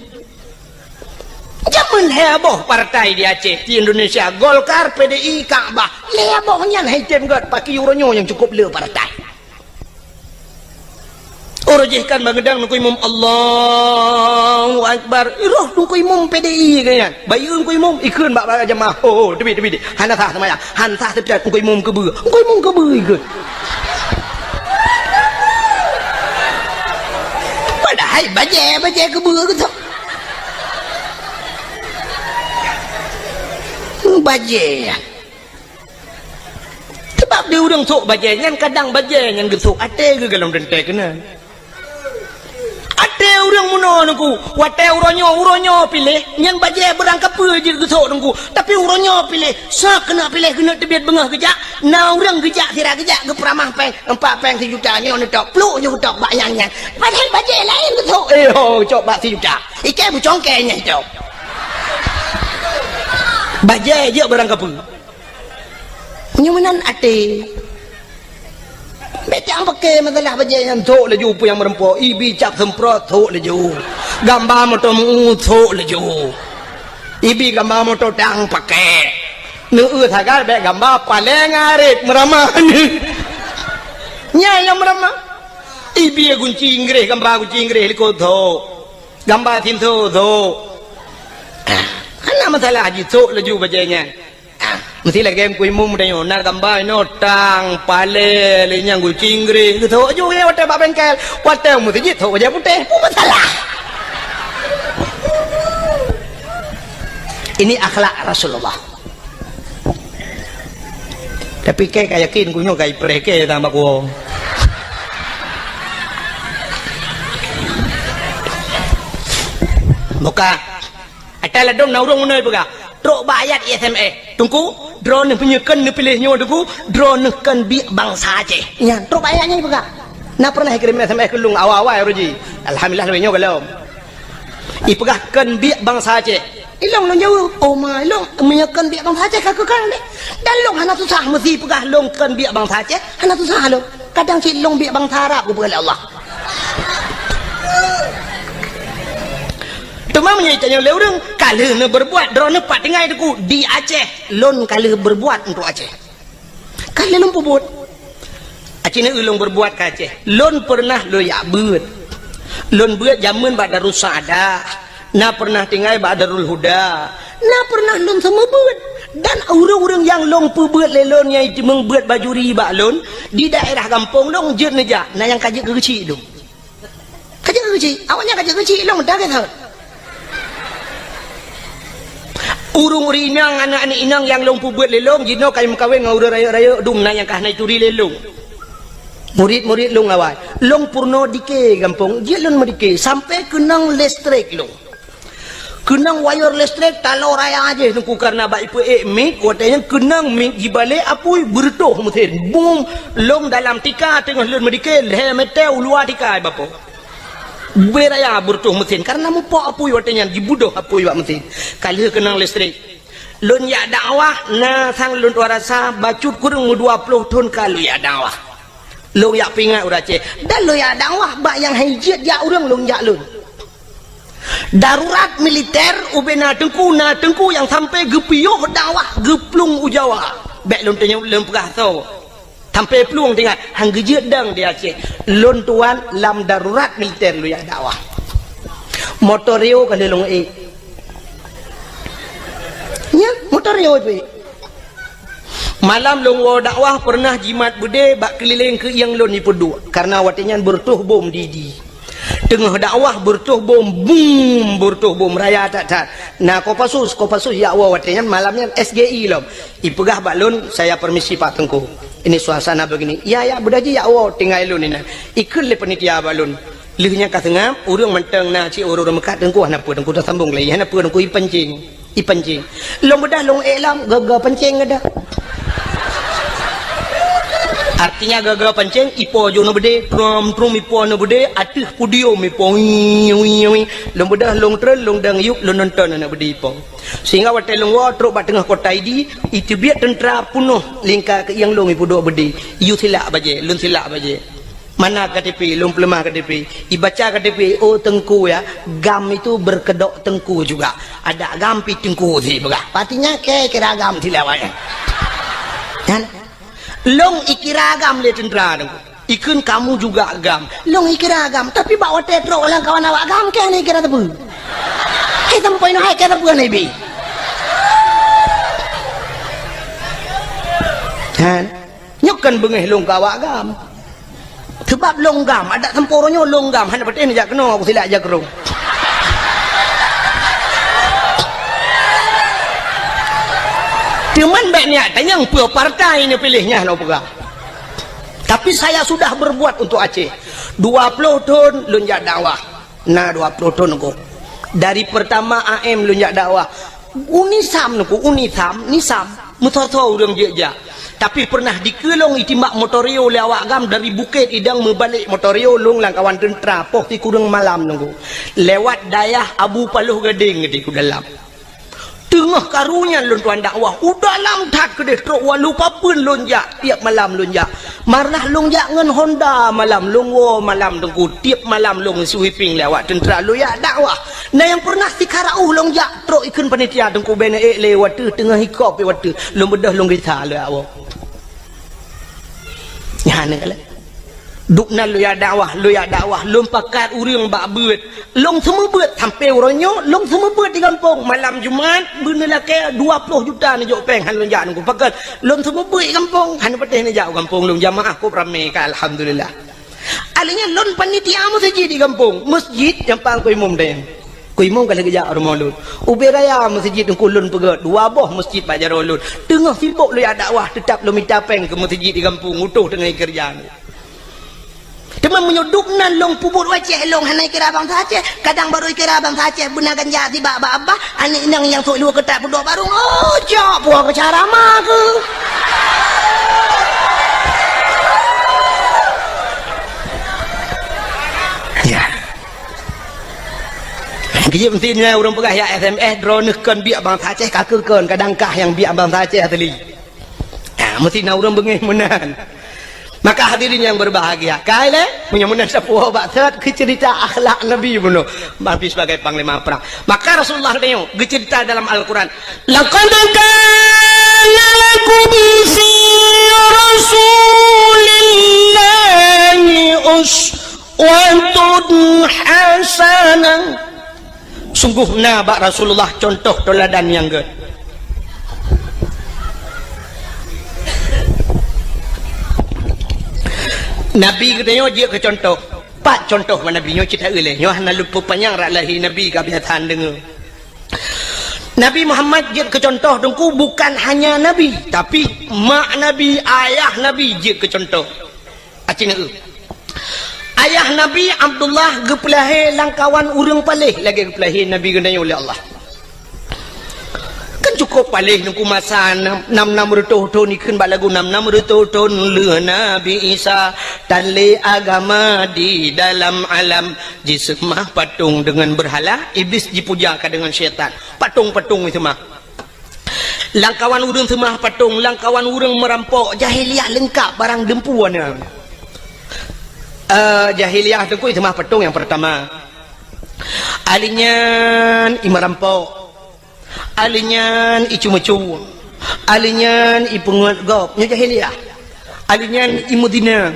Jameun lhèe boh partai di Aceh, di Indonesia, Golkar, P D I, Kakbah. Lhèe boh nyan hai tem gèt, pakri uroe nyoe nyang cukôp le partai. Uroe jih kan bangeudang Teungku Imum, "Allahu Akbar." Roh Teungku Imum P D I keu nyan. Bayeue Teungku Imum, ikheun bak, bak jamaah. "Oh, oh, teubiet, teubiet. Hana sah seumayang. Hana sah seumayang. Teungku Imum keubeue. Teungku Imum keubeue," ikheun. Padahai bajèe, bajèe keubeue keu sok. Bajèe. Sabab di ureueng sok bajèe nyan, kadang bajèe nyan geusok até geuh golom teuntèe keunan. Até ureueng meunoe Teungku, watèe uroe nyoe, uroe nyoe piléh, nyan bajèe beurangkapeue jeuet geusok Teungku. Tapi uroe nyoe piléh, soe keuneuk piléh keuneuk teubiet beungoh geujak, na ureueng geujak sira geujak geupeuramah pèng, empat pèng sijuta nyoe neutok, pluek nyoe geutok bak nyang nyan. Padahai bajèe laén geusok, eh ho, cok bak sijuta. Iké bucongkèe nyan cok. Bajèe jeuet beurangkapeue. Nyoe meunan até. Bèk tang paké masalah bajèe nyan, sok laju peue nyang meureumpok, ibi cap seumprot, sok laju. Gamba moto meu, sok laju. Ibi gamba moto tang paké. Neueu sagai bèk gamba paleng arit meuramah. Nyan nyang meuramah. Ibi gunci Inggréh, gamba gunci Inggréh likot, sok. Gamba sinso, sok. Ah, hana masalah jih, sok laju bajèe nyan. Ah, meusti lagèe Teungku Imum tanyoe, na gamba inoe tang, paleng, lé nyang gunci Inggréh, geusok ju watèe bak bengkel, watèe meuseujid sok bajèe putéh, peue masalah? Ini akhlak Rasulullah. Tapi kèe ka yakin, ku nyoe ka ipreh kèe tambah kuwoe. Buka. Ata ladôm na ureueng meunoe peugah, trok bak ayat S M S. Teungku, droeneuh meunyoe kheun neupiléh nyoe Teungku, droeneuh kheun biek bansa Aceh. Nyan, trok bak ayat nyan peugah. Na pernah ikirém S M S keu lôn awai-awai uroe jih. Alhamdulillah, lagèe nyoe gohlom. Ipeugah kheun biek bansa Aceh. Ilôn lôn jaweueb, "Oh ma, ilôn meunyoe kheun biek bansa Aceh ka keu kang deh." Dan lôn hana susah meusi peugah lôn kheun biek bansa Aceh, hana susah lôn. Kadang cit lôn biek bansa Arab geupeugah lé Allah. Teuma meunyoe itanyoe lé ureueng, ka lheueh neubeurbuat, droeneuh pat tinggai Teungku, di Aceh, lôn ka lheueh beurbuat untuk Aceh. Ka lheueh lôn peubuet. Aci neu lôn beurbuat keu Aceh. Lôn peureunah lôn jak beuet. Lôn beuet jameun bak Darussaada. Na peureunah tinggai bak Darul Huda. Na peureunah lôn seumeubeuet. Dan ureueng-ureueng nyang lôn peubeuet lé lôn nyang jiteumeung beuet bajuri bak lôn, di daerah gampông lôn jeuet neujak, na nyang ka jeuet keu geuchik lôn. Ka jeuet keu geuchik, awaknyan ka jeuet keu geuchik lôn, dah gét that. Ureuëng-ureuëng inong, aneuk-aneuk inong nyang lôn peubuet lé lôn, jinoe ka meukawen ngon ureuëng rayeuk-rayeuk, dum na nyang ka hana turi lé lôn. Murit-murit lôn awai. Lôn peurunoe dike gampông, jeuet lôn meudike, sampoe keunong listrik lôn. Keunong wayeur listrik, taloe raya jih Teungku, kareuna bak ipeuék mik, watée nyan keunong mik jibalek apui, beureutoh meusén. Bum, lôn dalam tika teungoh lôn meudike, lhée meter u luwa tika, Bapak. Bui raya beureutoh meusén, kareuna mupok apui watée nyan, jibeudôh apui bak meusén. Ka lheueh keunong listrik. Lôn jak dakwah, na sang lôn tuan rasa bacut kureueng dua ploh thon ka lôn jak dakwah. Lôn jak peuingat ureuëng Aceh. Dan lôn jak dakwah bak nyang han jeuet jak ureuëng lôn jak lôn. Darurat militer ubena teungku, na teungku nyang sampai geupiôh dakwah geuplueng u Jawa. Bék lôn tanyong lôn peugah soe. Sampai plueng teuingat, han geujeuet dang di Aceh. Lôn tuan lam darurat militer lôn jak dakwah. Motor Rio ka lheueh lôn ék. Nya, motor Rio ipeuék. Malam lôn woe dakwah peureunah jimat beudé bak keulileng keuieng lôn ipeuduek, kareuna watée nyan beureutoh bom di-di. Teungoh dakwah beureutoh bom, bum, beureutoh bom raya that-that. Na Kopassus, Kopassus jak woe watée nyan malam nyan S G I lom. Ipeugah bak lôn, "Saya permisi Pak Teungku. Ini suasana begini." "Ya, ya, beudôh jih jak woe, tinggai lôn inan." Ikheun lé panitia bak lôn. Lheueh nyan ka seungab, ureuëng mantong na cit ureuëng meukat, "Teungku hana peue, Teungku tasambong lé, hana peue Teungku, ipancing." Ipancing. Lôn beudôh lôn ék lom, gaga pancing geudah. Artinya gaga pancing, ipo jôh na beudé, trom-trom ipo na beudé, ateueh podium ipo, wii, wii, wii. Lôn beudôh lôn treun, lôn dang yup, lôn nonton aneuk beudé ipo. Sehingga watée lôn woe trok bak teungoh kota Idi, iteubiet teuntra peunoh lingka keuieng lôn ipeuduek beudé. Iyue silak bajée, lôn silak bajée. Mana K T P, lôn peuleumah K T P. Ibaca K T P, "Oh Teungku ya, GAM itu berkedok teungku juga. Ada GAM pih teungku sih peugah." Artinya kira GAM silak bajée. Kan? Lôn ikira GAM lé teuntra Teungku. Ikheun, "Kamu juga GAM." Lôn ikira GAM, tapi bak watée trok lam kawan awak GAM, keu hana ikira teupeu. Hai sampoe nyoe hai keu teupeu hana ibi. Kan? Nyoe kan beungéh lôn keu awak GAM. Sebab lôn GAM, adak sampoe uroe nyoe lôn GAM, hana patéh neujak keunoe, aku silak jak keudroe. Teuma bék neujak tanyong peue partai neupiléh nyan, lôn peugah. Tapi saya sudah berbuat untuk Aceh. Dua ploh thon lôn jak dakwah. Na dua ploh thon Teungku. Dari pertama A M lôn jak dakwah. UNISAM Teungku, UNISAM, NISAM. Meusoe-soe ureuëng jeuet jak. Tapi pernah dikeue lôn itimbak motor Rio lé awak GAM dari Bukét Idong meubalek motor Rio lôn lam kawan teuntra poh sikureueng malam Teungku. Lewat dayah Abu Paloh Gadeng di ku dalam. Teungoh karu nyan lôn tuan dakwah, u dalam that keudeh trok walu papeuen lôn jak, tiep malam lôn jak. Marnah lôn jak ngon Honda malam, lôn woe malam Teungku, tiep malam lôn sweeping lé awak teuntra lôn jak dakwah. Na nyang pernah sikara uh lôn jak trok ikheun panitia Teungku, bèk neuék lé watèe teungoh ikop watèe lôn beudôh lôn gisa lé awak. Nyan keuh lé. Duek nan lôn jak dakwah, lôn jak dakwah, lôn pakat ureueng bak beuet. Lôn seumeubeuet sampoe uroe nyoe, lôn seumeubeuet di gampông. Malam Jumat, beuneulakèe dua ploh juta neujok péng han lôn jak nunggu pakat. Lôn seumeubeuet di gampông, hana patéh neujak u gampông lôn, jamaah kôp ramé ka, alhamdulillah. Alèh nyan lôn panitia meuseujid di gampông, meuseujid nyang pang keu imum deh. Keu imum ka lheueh geujak rumoh lôn. Ubé raya meuseujid teungku lôn peugöt, dua boh meuseujid bak jaroe lôn. Teungoh sibok lôn jak dakwah, teutap lôn mita péng keu meuseujid di gampông, utôh teungoh keureuja. Teuma meunyoe duek nan lôn peubuet u Aceh, lôn hana ikira bansa Aceh, kadang barô ikira bansa Aceh beuna ganja sibak bak babah, aneuk inong nyang sôk luweue keutat peuduek barô, oh, cok puwoe keu cara ma keuh. Ya. Geujeuet meusti nyan ureueng peugah jak S M S, droeneuh kon biek bansa Aceh, ka keuh kon, kadang kah nyang biek bansa Aceh asli. Ha, meusti na ureueng beungéh meunan. Maka hadirin yang berbahagia, kai lé, meunyoe meunan sapeue bak that keu ceurita akhlak Nabi bunoe, Nabi sebagai panglima perang. Maka Rasulullah tanyong geuceurita dalam Al-Quran, "Laqad kana lakum fi Rasulillahi uswatun hasanah." Sunggoh na bak Rasulullah contoh teuladan nyang gèt. Nabi geutanyoe jeuet keu contoh. Pat contoh bak Nabi nyoe cit taeu lé. Nyoe hana lôn peupanyang rot lahé Nabi ka biasa deungö. Nabi Muhammad jeuet keu contoh Teungku, bukan hanya Nabi, tapi mak Nabi, ayah Nabi jeuet keu contoh. Aci neu. Ayah Nabi Abdullah geupeulahé lam kawan ureuëng paléh lagée geupeulahé Nabi geutanyoe lé Allah. Kan cukup paléh Teungku masa nam, nam, nam reutôh thon, ikheun bak lagu nam, nam reutôh thon lheueh Nabi Isa, tan lé agama di dalam alam, jiseumah patong deungon beurhala, Iblis jipuja ka deungon syaitan. Patong-patong jiseumah. Lam kawan ureuëng seumah patong, lam kawan ureuëng meurampok, jahiliyah leungkap barang dumpeue na. Eh, jahiliyah Teungku seumah patong nyang pertama. Ahli nyan i meurampok. Ahli nyan i ceumeucue. Ahli nyan i peungeut gob. Nyoe jahiliyah. Ahli nyan i meuzina.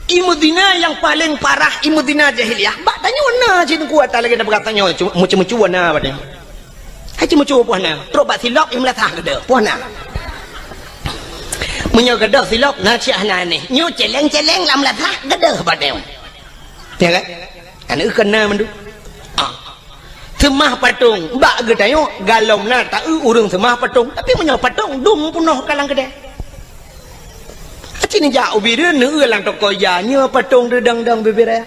I meuzina nyang paleng parah, i meuzina jahiliyah. Bak tanyoe na cit Teungku ata lagée na peugah tanyoe, cu-, meucue-meucue na bak tanyoe. Hai cue-meucue poh na, trok bak silop i meulasah gadôh, poh na. Meunyoe gadôh silop na cit hana anéh. Nyoe celeng-celeng lam lasah gadôh bak tanyoe. Ya kan? Aneuk keu na mandum. Ah. Seumah patong, bak geutanyoe galom na taeu ureuëng seumah patong. Tapi meunyoe patong dum peunoh ka lam keudée. Aci neujak ubit neueu lam toko ija, nyoe patong teudong-dong bibir raya.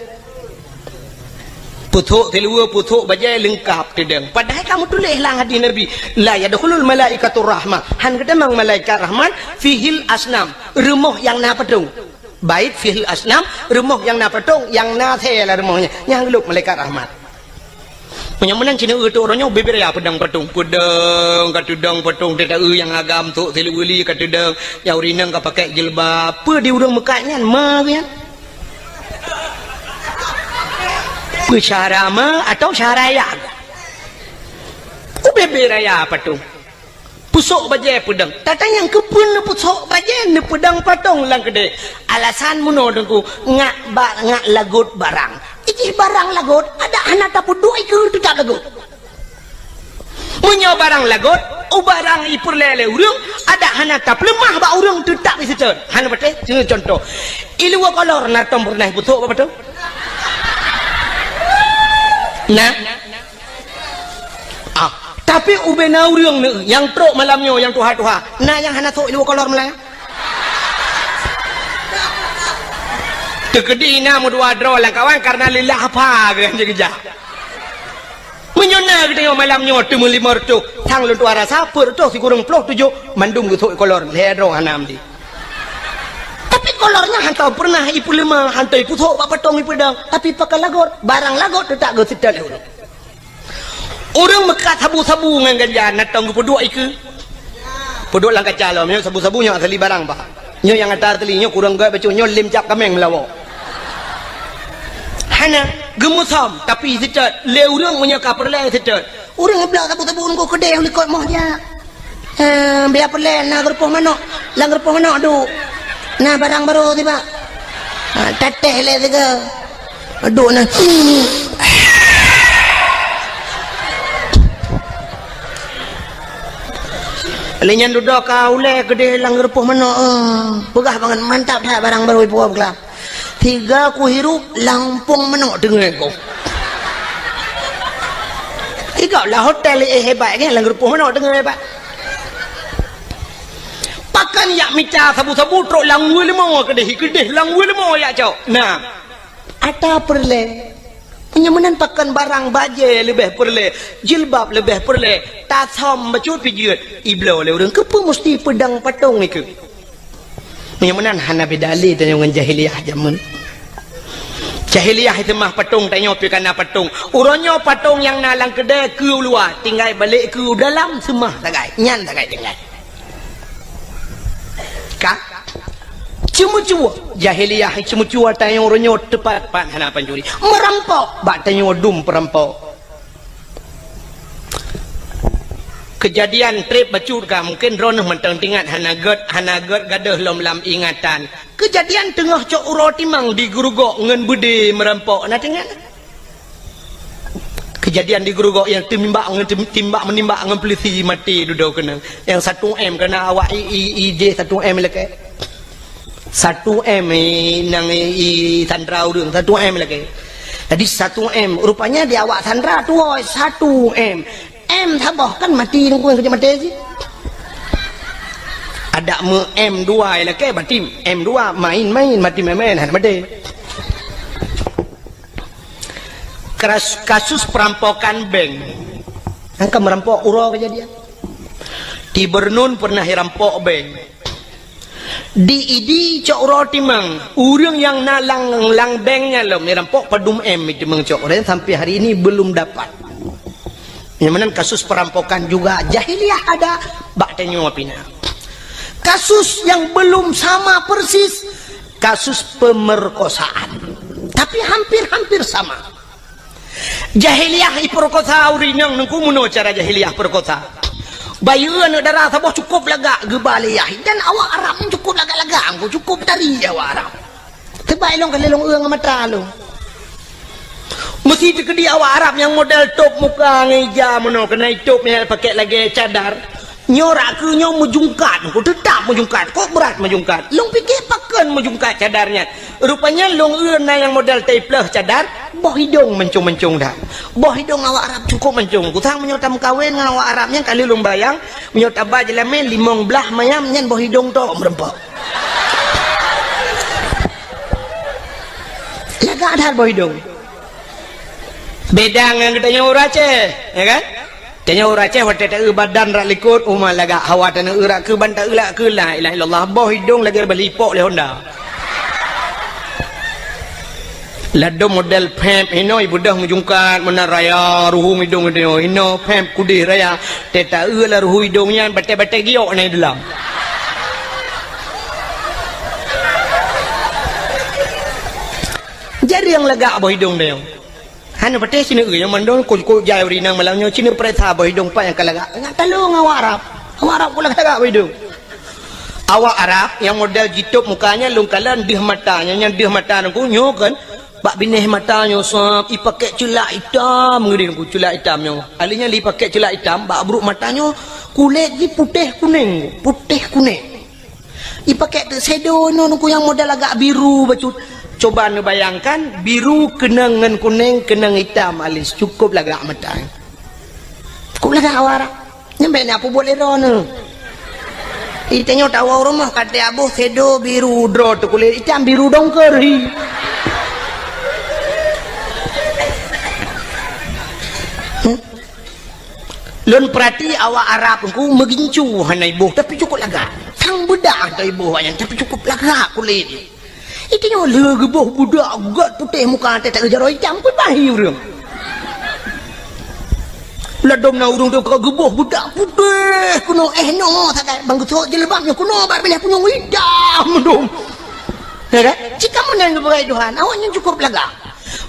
Pusok siluweue, pusok bajée leungkap teudong. Padahai ka meutuléh lam hadis Nabi, "La yadkhulul malaikatur rahmah." Han geutamong malaikat rahmat, "Fihil asnam." Rumoh nyang na patong. Bait fihil asnam, rumoh nyang na patong, nyang na asée lam rumoh nyan. Nyang geulop malaikat rahmat. Meunyoe meunan cit neu uroe nyoe bibir raya peudong patong. Peudong ka teudong patong, teuta eu nyang agam tok siluweue li ka teudong, nyang ureuëng inong ka pakai jilbab. Peue di ureuëng meukat nyan ma nyan? Peue syara ma atau syara ya? Ubibir raya patong. Pusok bajée peudong. Tatanyong keupeue neupusok bajée neupeudong patong lam keudée. Alasan meunoe Teungku, ngak ba-, ngak lagot barang. Ijih barang lagot, adak hana tapeuduek ikeue teutap lagot. Meunyoe barang lagot, u barang ipeureulée lé ureuëng, adak hana tapeuleumah bak ureuëng teutap iseutôt. Hana patéh, contoh. Iluwa kolor na tom peureunah ipusok bak patong? Nah. Ah, tapi ubena ureuëng neu nyang trok malam nyoe nyang tuha-tuha, na nyang hana sok iluwa kolor meulayan. Teukeudi na meudua droe lam kawan karena lillah apa geuh jeugeujak. Meunyoe na geutanyoe malam nyoe teumeulimong reutôh, sang lôn tuha rasa peuet reutôh sikureueng ploh tujoh mandum geusok kolor, lhée droe hana meuti. Tapi kolor nyan hana peureunah ipeuleumah, hana ipusok bak patong ipeudong, tapi pakai lagot, barang lagot teutap geuseutôt lé ureuëng. Ureuëng meukat sabu-sabu ngon ganja na tom geupeuduek ikeue. Peuduek lam kaca lom, nyoe sabu-sabu nyoe asali barang bah. Nyoe nyang ata asali, nyoe kureueng gét bacut, nyoe lem cap kaméng meulawa. Hana, geumeusom, tapi seutôt, lé ureuëng meunyoe ka peureulée seutôt. Ureuëng geubloe sabu-sabu ngon keudeh u likot moh jak. Eh, biar peureulée na geurupoh manok, lam geurupoh manok duek. Na barang barô tibak. Ha, tatéh lé sigoe. Duek na. Lé nyan dudoe ka ulée keudeh lam geurupoh manok, eh. Peugah bangat mantap that barang barô ipuwoe beuglap. Tiga kuhirup lampong manok teungoh ko. Tiga lah hotel eh hebat kan, lam geurupoh manok teungoh hebat. Pakan yak mita sabu-sabu trok lam wue leumo keudeh, keudeh lam wue leumo yak cok. Nah, ata peureulée. Meunyoe meunan pakan barang bajée leubeh peureulée, jilbab leubeh peureulée, tasom bacut pijeut, ibloe lé ureuëng keupeue musti peudong patong ikeue. Meunyoe meunan hana beda lé tanyoe ngon jahiliyah jameun. Jahiliyah seumah patong, tanyoe pih kana patong. Uroe nyoe patong nyang na lam keudée keu u luwa, tinggai balek keu u dalam seumah sagai. Nyan sagai tinggai. Ka? Ceumeucue. Jahiliyah ceumeucue tanyoe uroe nyoe teupat-pat hana pancuri. Meurampok bak tanyoe dum peurampok. Keujadian treb bacut ka, mungken droeneuh mantong teuingat, hana gét, hana gét gadôh lom lam ingatan. Keujadian teungoh cok uroe timang di Geurugok ngon beudé meurampok, na teuingat? Keujadian di Geurugok nyang teumimbak ngon tem-, timbak meunimbak ngon peulisi maté dudoe keunoe. Nyang satu M keunoe awak i, i, i jih satu M lakée. Satu M, eh, nyang, eh, i sandra ureuëng, satu M lagée. Jadi satu M, rupanya di awak sandra tuwoe satu M. M saboh kan mati nunggu yang kejap mati sih. Ada me M dua ya lakée mati M dua main-main mati main-main hana mati. Keras-, kasus perampokan bank. Angka merampok uroe kejadian. Di Bernun pernah dirampok bank. Di Idi cok uroe timang, ureuëng nyang na lam, lam bank nyan lom, nyang rampok padum M timang cok uroe sampai hari ini belum dapat. Nyang mana kasus perampokan juga jahiliyah ada, bak tanyoe pih na. Kasus yang belum sama persis, kasus pemerkosaan. Tapi hampir-hampir sama. Jahiliyah iperkosa ureuëng inong nungku meunoe cara jahiliyah perkosa. Bayeue aneuëk dara saboh cukup lagak geuba lé yah. Dan awak Arab nyan cukup lagak-lagak, nungku cukup tari awak Arab. Teubai lôn ka lôn eu ngon mata lôn. Meusi teukeudi awak Arab nyang model top muka ngon ija meunoe keunan itop nyang pakai lagée cadar. Nyoe rak keu nyoe meujungkat, ku teutap meujungkat, kok brat meujungkat. Lôn pike pakon meujungkat cadar nyan. Rupanya lôn eu na nyang model taipleuh cadar, boh idong mancong-mancong dah. Boh idong awak Arab cukup mancong. Kusang meunyoe tameukawen ngon awak Arab nyan kali lôn bayang, meunyoe taba jeulamé limong blaih mayam nyan boh idong tok meureumpok. Lagak that boh idong. Beda ngon geutanyoe ureuëng Aceh, ya kan? Tanyoe ureuëng Aceh watée taeu badan rak likot, uma lagak hawa taneueu rak keu ban taeu lak keu la ilaha illallah, boh idong lagée balipok lé Honda. Ladom model pep hinoe ibeudôh meujungkat meunan raya ruhueng idong idong hinoe pep kudeh raya. Tée taeu lam ruhueng idong nyan batée-batée giok na ideulam. Jareueng lagak boh idong tanyoe. Hana patéh sineuk nyang mandum kok-kok jai ureuëng inong malam nyoe sineuk peuriksa boh idong pat nyang ka lagak. Ngat talong awak Arab. Awak Arab kok lagak-lagak boh idong. Awak Arab nyang model jitop muka nyan lôn kalon deuh mata nyan, nyan deuh mata nungku nyoe kan bak binéh mata nyoe sab ipakék ceulak itam ngeudeh nungku ceulak itam nyoe. Ahli nyan lé ipakék ceulak itam bak brok mata nyoe kulét jih putéh kunéng, putéh kunéng. Ipakék teuk sedo inoe nungku nyang model agak biru bacut. Coba neubayangkan, biru keunong ngon kunéng, keunong itam alis, cukup lagak mata. Cukup lagak awak Arab. Nyang bèk na peubuet lé droeneuh. Itanyoe tawoe rumoh ka teuaboh sedo biru droe teuh kulét itam biru dongker hi. Hmm? Lôn peurati awak Arab nungku meugincu hana iboh, tapi cukup lagak. Sang beudak hana iboh awaknyan, tapi cukup lagak kulét. Itanyoe lé geuboh beudak gét putéh muka teuh jaroe itam peubahi ureuëng. Ladom na ureuëng teuh ka geuboh beudak putéh keunoe éh noe sagai bang geusok jilbab nyoe keunoe bak binéh punyueng itam mandum. Ya kan? Cit kamoe nyan geupeugah Tuhan, awaknyan cukup lagak.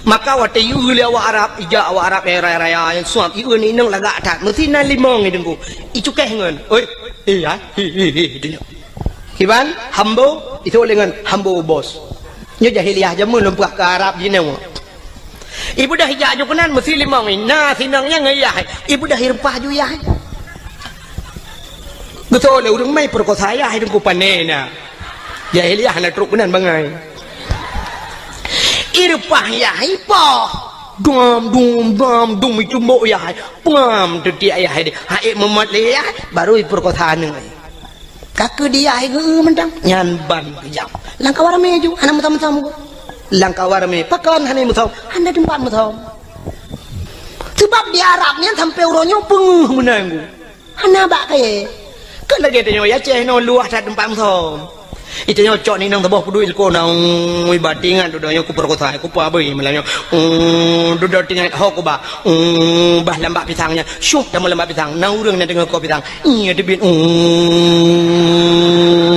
Maka watée ieu lé awak Arab, ijak awak Arab nyang raya-raya nyang suab, ieu ni inong lagak that. Meusi na limong i deungku. Icukéh ngon, "Oi, eh, hai, hi, hi, hi," dunyok. Kiban, hambo, itu lé ngon hambo bos. Nyoe jahiliah jameun lôn peugah keu Arab jinoe. Ibeudôh ijak ju keunan meusi limong i, na sinong nyang ngon yah. Ibeudôh ireupah ju yah. Geutôi lé ureuëng mai peurekosa yah i deungku pané na. Jahiliah na trok keunan bangai. Ireupah yah ipoh. Dum, dum, dum, dum, icumbok yah. Pengam teutiek yah deh. Haék meumot lé yah, baru ipeurekosa aneuk. Ka keu di yah geu mantong. Nyan ban keujam. Lam kawan ramé ju, hana meusom-meusom. Lam kawan ramé, pakon hana meusom? Hana teumpat meusom. Sebab di Arab nyan sampai uroe nyoe peungeuh meunan. Hana bak kayée. Keu lagée tanyoe Aceh nyoe luwah that teumpat meusom. Itanyoe cok ninong saboh peuduek ilko na, ui, batingan dudoe nyoe kupeurekosa, kupeue abui malam nyoe. Uu, dudoe tingan ho kuba. Uu, bah lambak pisang nyan. Syuh tamong lambak pisang. Na ureuëng na deungoe ko pisang. Iya teubiet. Uu,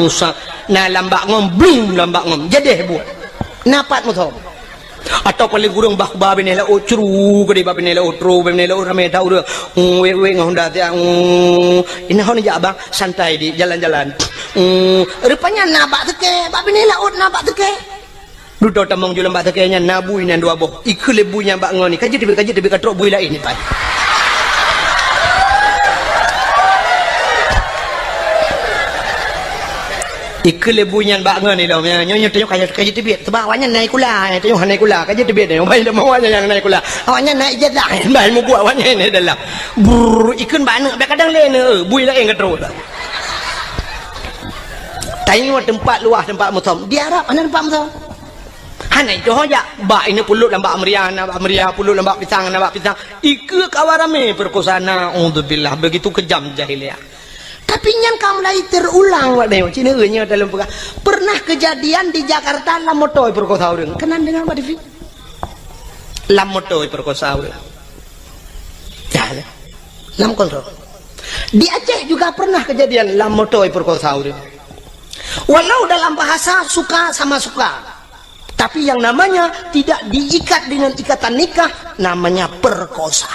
sa-, na lambak ngom, bling lambak ngom. Jadeh buet. Na pat meusom. Atau paléng kureueng bah kuba binéh laôt cru, keudeh bah binéh laôt tro, bah binéh laôt ramé that ureuëng. Hmm, wék-wék ngon honda siat. Hmm, inoe hon jak abang, santai di jalan-jalan. Hmm, rupanya na bak seukée, bak binéh laôt na bak seukée. Dudoe tamong ju lam bak seukée nyan na bui nyan dua boh. Ikheun lé bui nyan bak ngon ni, ka jeuet teubiet, ka jeuet teubiet, ka trok bui laén ni pat. Ikheun lé bui nyan bak ngon ilom, nyoe, nyoe, nyoe, tanyoe ka, ka jiteubiet. Sabab awaknyan naikula, eh, tanyoe hana naikula, ka jiteubiet, eh, ban teuma awaknyan nyang naikula. Awaknyan naik ijazah, ban mubuet awaknyan naik dalam. Brrr, ikheun bak aneuk, bèk kadang lé aneuk, bui laén ka trok. Tanyoe teumpat luwah, teumpat musom. Di Arab hana teumpat musom. Hana itu ho jak. Bak ini pulot lam bak meriah, na bak meriah, pulot lam bak pisang, na bak pisang. Ikheun kawan ramé perkosa, naudzubillah. Begitu kejam jahiliyah. Tapi nyan ka mulai terulang, Pak Nyoe. Cina nyoe dalam peugah. Pernah kejadian di Jakarta lam moto perkosa ureueng. Keunan deungoe bak T V. Lam moto perkosa ureueng. Ya, ya. Lam kontrol. Di Aceh juga pernah kejadian lam moto perkosa ureueng. Walau dalam bahasa suka sama suka. Tapi yang namanya tidak diikat dengan ikatan nikah, namanya perkosa.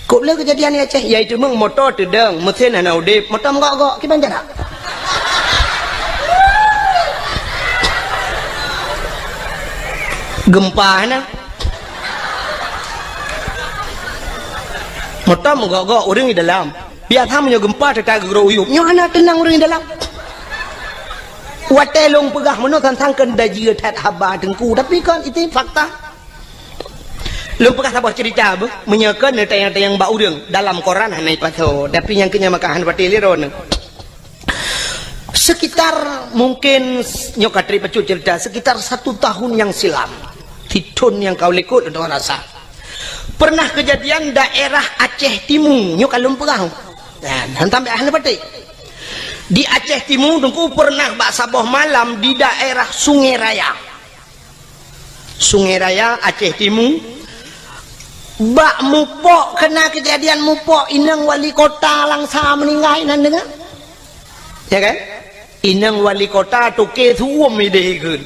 Kok le kejadian di Aceh, yaitu meng moto teudong, mesin hana udeb, moto meugok-gok, kiban cara? Gempa hana. Moto meugok-gok, ureueng di dalam. Biasa meunyoe gempa teuka geurok uyup, nyoe hana teunang ureueng di dalam. Watèe lôn peugah meunoe sang-sang keu dajie that haba Teungku, tapi kan itu fakta. Lôn peugah saboh cerita beuh, meunyoe kon neutanyong-tanyong bak ureueng, dalam koran hana ipasoe, tapi nyang keu nyan maka hana patéh lé droeneuh. Sekitar mungkin, nyoe ka trép bacut cerita, sekitar satu tahun yang silam, sithon nyang ka u likot lôn rasa. Pernah kejadian daerah Aceh Timu, nyoe ka lôn peugah. Nah, hantam bèk hana patéh. Di Aceh Timu, Teungku, pernah bak saboh malam di daerah Sungai Raya. Sungai Raya, Aceh Timu. Bak mupok, kena kejadian mupok, inong wali kota Langsa meninggai, nan deungoe? Ya kan? Inong wali kota Toke Su'um idéh ikheun.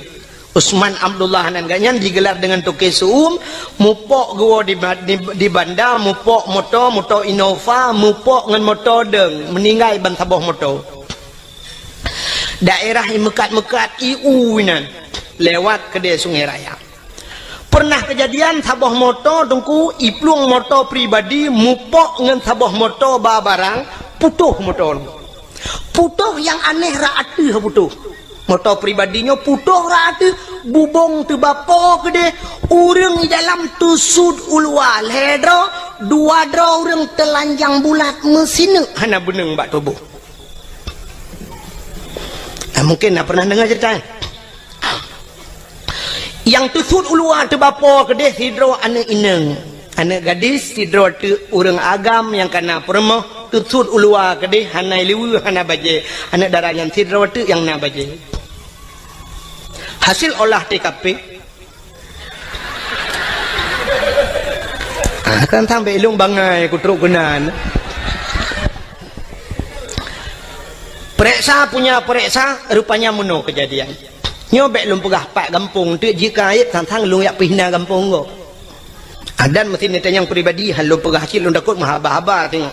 Usman Abdullah nan gobnyan digelar dengan Toke Su'um, mupok geuwoe di ba-, di, di banda, mupok moto, moto Innova, mupok ngon moto dong, meninggai ban saboh moto. Daerah i meukat-meukat i u inan, lewat keudè Sungai Raya. Pernah kejadian saboh moto Teungku, iplueng moto pribadi mupok ngon saboh moto ba barang, putôh moto. Putôh nyang aneh rot ateueh putôh. Moto pribadi nyoe putôh rot ateueh, bubông teubapo keudeh, ureueng di dalam teusut u luwa lhèe droe, dua droe ureueng teulanjang bulat meusineuk hana beuneueng bak tuboh. Nah, mungkin na pernah deungoe cerita nyan. Nyang teusut u luwa teubapo keudeh sidroe aneuk inong. Aneuk gadis sidroe teuk ureueng agam nyang kana peurumoh teusut u luwa keudeh hana liweue hana bajèe. Aneuk dara nyan sidroe teuk nyang na bajèe. Hasil olah T K P, Ah, kan sampai ilung bangai ku trok keunan. Pereksa punya pereksa, rupanya meunoe kejadian. Nyoe bèk lôn peugah pat gampông, teuk jika ayat sang-sang lôn yak pih na gampông gob. Adan meusti neutanyong pribadi, han lôn peugah cit lôn takot meuhaba-haba teungoh.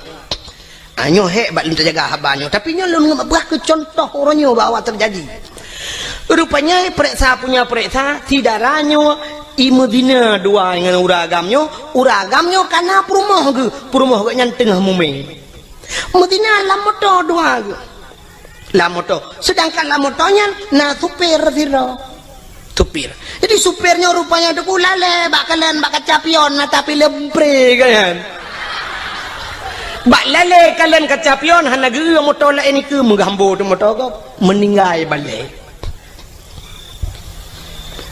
Ah, nyoe hék bak lôn teujaga haba nyoe. Tapi nyoe lôn ngon peugah keu contoh uroe nyoe bahwa teujadi. Rupanya pereksa punya pereksa, si dara nyoe i meuzina dua ngon ureueng agam nyoe, ureueng agam nyoe kana peurumoh geuh, peurumoh geuh nyan teungoh mumè. Meuzina lam moto dua geuh. Lam moto. Sedangkan lam moto nyan na supir sidroe. Supir. Jadi, supir nyoe rupanya teungku lalè bak kalon bak kaca pion, na tapi lempré kan. Bak lalè kalon kaca pion, hana geu moto laén ikeu, meugambo teuh moto gob, meuninggai balè.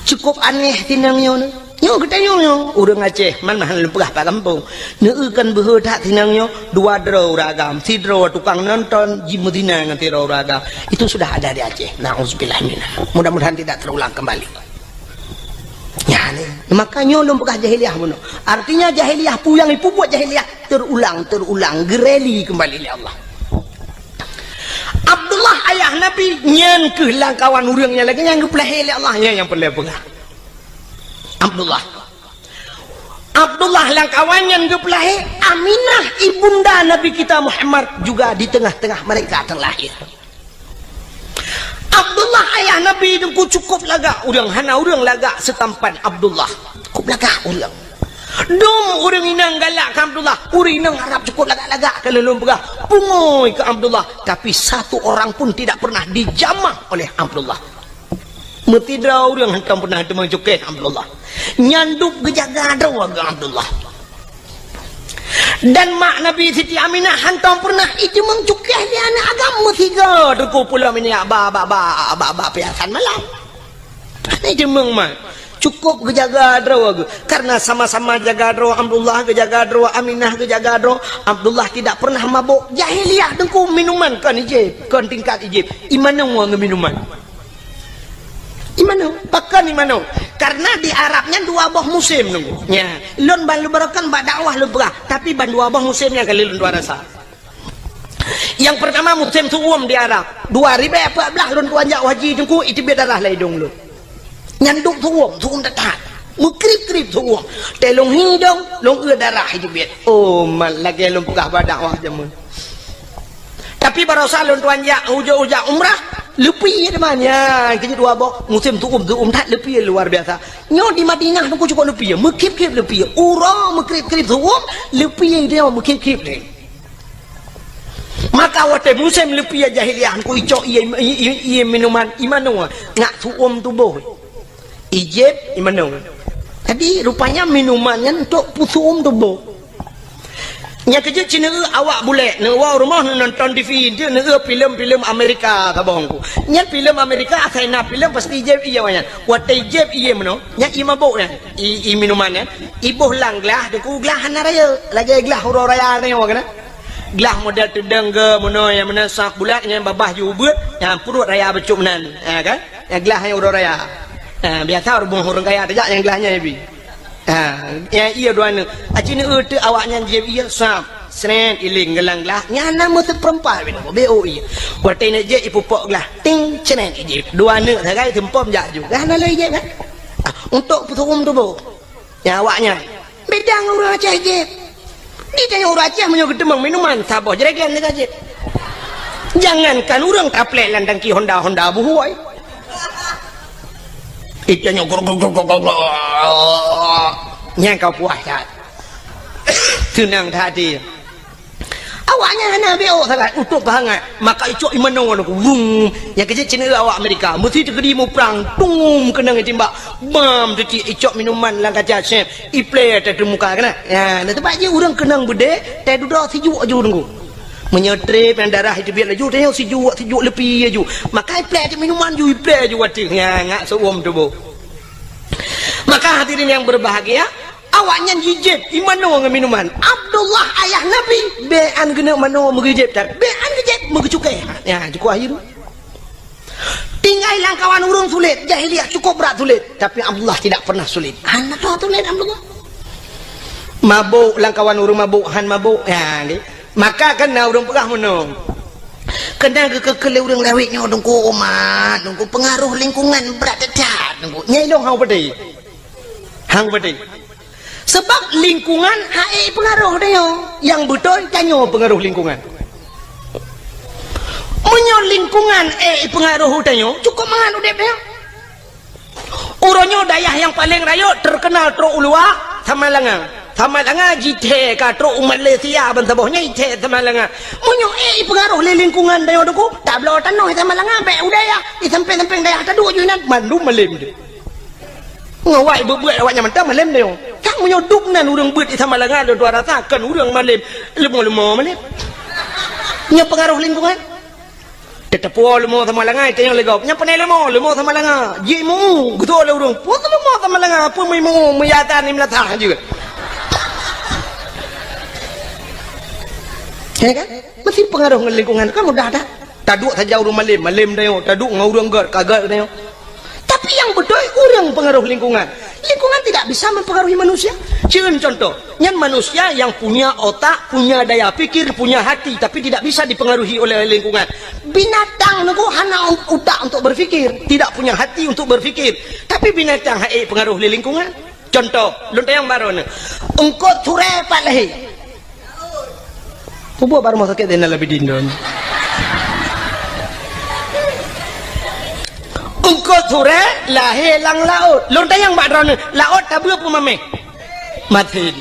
Cukup aneh tinang nyoe. Nyoe geutanyoe nyoe, ureueng Aceh, man hana lôn peugah pat gampông. Neueu kan beuhe that tinang nyoe, dua droe ureueng agam, sidroe tukang nonton, jimeuzina ngon sidroe ureueng agam. Itu sudah ada di Aceh. Nauzubillah minha. Mudah-mudahan tidak terulang kembali. Ya, ni. Maka nyoe lôn peugah jahiliyah bunoe. Artinya jahiliyah pu nyang ipubuet jahiliyah terulang, terulang, geureli kembali lé Allah. Abdullah ayah Nabi nyan keuh lam kawan ureueng nyang lagèe nyang geupeulahé lé Allah, nyan nyang peureulèe peugah. Abdullah. Abdullah lam kawan nyan geupeulahé, Aminah ibunda Nabi kita Muhammad juga di tengah-tengah mereka terlahir. Abdullah ayah Nabi teungku cukup lagak, ureueng hana ureueng lagak seutampan Abdullah. Cukup lagak ureueng. Dum ureuëng inong galak keu Abdullah, ureuëng inong Arab cukôp lagak-lagak keu lôn peugah, pungui keu Abdullah, tapi satu orang pun tidak pernah dijamah oleh Abdullah. Meusidroe ureuëng hantom pernah teumeucukéh Abdullah. Nyan dub geujaga droe keu Abdullah. Dan mak Nabi Siti Aminah hantom pernah iteumeucukéh lé aneuëk agam meusigoe teungku pulo minyak ba, ba, ba, ba, ba piasan malam. Hana iteumeueng mak. Cukôp geujaga droe geuh. Karena sama-sama jaga droe Abdullah, geujaga droe Aminah, geujaga droe Abdullah tidak pernah mabôk. Jahiliyah teungku minuman kon ijép, kon tingkat ijép. Imanoe ngon minuman. Imanoe, pakon imanoe? Karena di Arab nyan dua boh musim nunggu. Nya, lôn ban lôn barokan bak dakwah lôn peugah, tapi ban dua boh musim nyang kali lôn tuan rasa. Yang pertama musim su'um di Arab. Dua ribèe empat belas lôn tuan jak haji teungku, iteubiet darah lam idong lôn. Nyan dub su'um, su'um that-that. Meukrib-krib su'um. Teuh lôn hi dong, lôn eu darah iteubiet. Oh, mat lagèe lôn peugah bak dakwah jameun. Tapi barosa lôn tuan jak, ujak-ujak umrah, leupie teuma nyan, keujeuet dua boh, musim su'um, su'um that leupie luar biasa. Nyoe di Madinah teungku cukôp leupie, meukhép-khép leupie. Uroe meukrib-krib su'um, leupie dia meukhép-khép deh. Maka watèe musim leupie jahiliyah, teungku icok ié, ié, ié, ié minuman, imanoe, ngat su'um tuboh. Ijép imanoe. Jadi, rupanya minuman nyan untuk peusu'um tuboh. Nyang keujeuet cit neueu awak bulèk, neuwoe rumoh neunonton T V, neujeuet neueu filem-filem Amerika saboh teungku. Nyan filem Amerika, asai na filem pasti ijép ié nyan. Watèe ijép ié meunoe, nyan ié mabôk nyan. I, ié minuman nyan, iboh lam glah, teungku glah hana rayeuk. Lagèe glah uroe raya nyoe keunan. Glah model teudong geuh meunoe nyang meunan sak bulat nyan babah ju ubeuet, nyan pruet raya bacut meunan. Ha kan? Nyang glah nyang uroe raya. Ha, biasa ureueng, ureueng kaya tajak nyang glah nyan ibi. Ha, nyang ié dua aneuk. Aci neueu teuk awak nyan jieb ié sab. Sret iléng geulang glah. Nyan na meuseperempat binoe. Beu ié. Watèe neuk jieb ipupok glah. Ting, sret ijieb. Dua aneuk sagai seumpom jak ju. Glah na lé ijieb kan? Ah, untuk peusu'um tuboh. Nyang awak nyan. Beda ngon ureueng Aceh jieb. Di tanyoe ureueng Aceh meunyoe geuteumeung minuman, saboh jerigen teuka jieb. Jangankan ureueng taplek lam tangki Honda, Honda buhôi. Di tanyoe grok, grok, grok, grok, grok. Nyang ka puas that. Seunang that até. Awaknyan hana beu sangat, untuk hangat. Maka icok imanoe ngon aku. Wum. Nyang keujeuet cit neueu awak Amerika. Meusti teukeudi muprang. Tum keunong timbak. Bam teucik icok minuman lam kaca sep. Iplè teuh muka keunan. Ya, na teumpat jih ureueng keunong beudé, teududoe sijuek ju teungku. Meunyoe trép nyang darah iteubiet laju, teuh sijuek, sijuek leupie ju. Maka iplè teuh minuman ju, iplè ju ateueh. Ya, ngat su'um tuboh. Maka hadirin yang berbahagia, awaknyan jijieb imanoe ngon minuman. Abdullah ayah Nabi, bèk an geuneuk manoe meugeujeb that. Bèk an geujeb meugeucukéh. Ya, cukup akhir. Tinggai lam kawan ureueng sulet, jahiliyah cukup brat sulet, tapi Abdullah tidak pernah sulet. Hana tho sulet Abdullah. Mabôk lam kawan ureueng mabôk, han mabôk. Ya, nggih. Maka kan na ureueng peugah meunoe. Keunan geukeu-keu lé ureueng lawét nyoe teungku umat, teungku pengaruh lingkungan brat that, teungku. Nyai lôn hang peudeh. Hang peudeh. Sebab lingkungan hana ék pengaruh tanyoe. Nyang beutôi tanyoe pengaruh lingkungan. Meunyoe lingkungan ék pengaruh tanyoe, cukup mangat udép tanyoe. Uroe nyoe dayah nyang paleng rayeuk teukeunal trok u luwa, Samalanga. Samalanga jithèe ka trok u Malaysia ban saboh nyan jithèe Samalanga. Meunyoe ék pengaruh lé lingkungan tanyoe teungku, tabloe tanoh Samalanga bèk u dayah, di sampéng-sampéng dayah taduek ju inan, mandum malém deh. Ngon awak beuet-beuet awaknyan mantong malém tanyoe. Kan meunyoe dub nan ureueng beuet di Samalanga lôn tuan rasa kon ureueng malém, leumo-leumo malém. Nyoe pengaruh lingkungan. Teuteupue leumo Samalanga, tanyoe lé gob. Nyang panai leumo, leumo Samalanga. Jih mu, geutoe lé ureueng. Peue leumo Samalanga, peue meuimu, meuyatan di meulatah jeuet. Ya kan? Meusti pengaruh ngon lingkungan. Kan mudah that. Taduek saja ureueng malém, malém tanyoe. Taduek ngon ureueng gèt, ka gèt tanyoe. Tapi nyang beutôi ureueng pengaruh lingkungan. Lingkungan tidak bisa mempengaruhi manusia. Cen contoh, nyan manusia yang punya otak, punya daya pikir, punya hati, tapi tidak bisa dipengaruhi oleh lingkungan. Binatang teungku hana utak untuk berpikir, tidak punya hati untuk berpikir. Tapi binatang hana ék pengaruh lé lingkungan. Contoh, lôn tanyong baroe nyoe. Eungkôt surèe pat lahé. Peue buet bak rumoh sakét Zainal Abidin droeneuh? Eungkôt surèe lahé lam laôt. Lôn tanyong bak droeneuh, laôt tabeuet peue mamèh? Masen.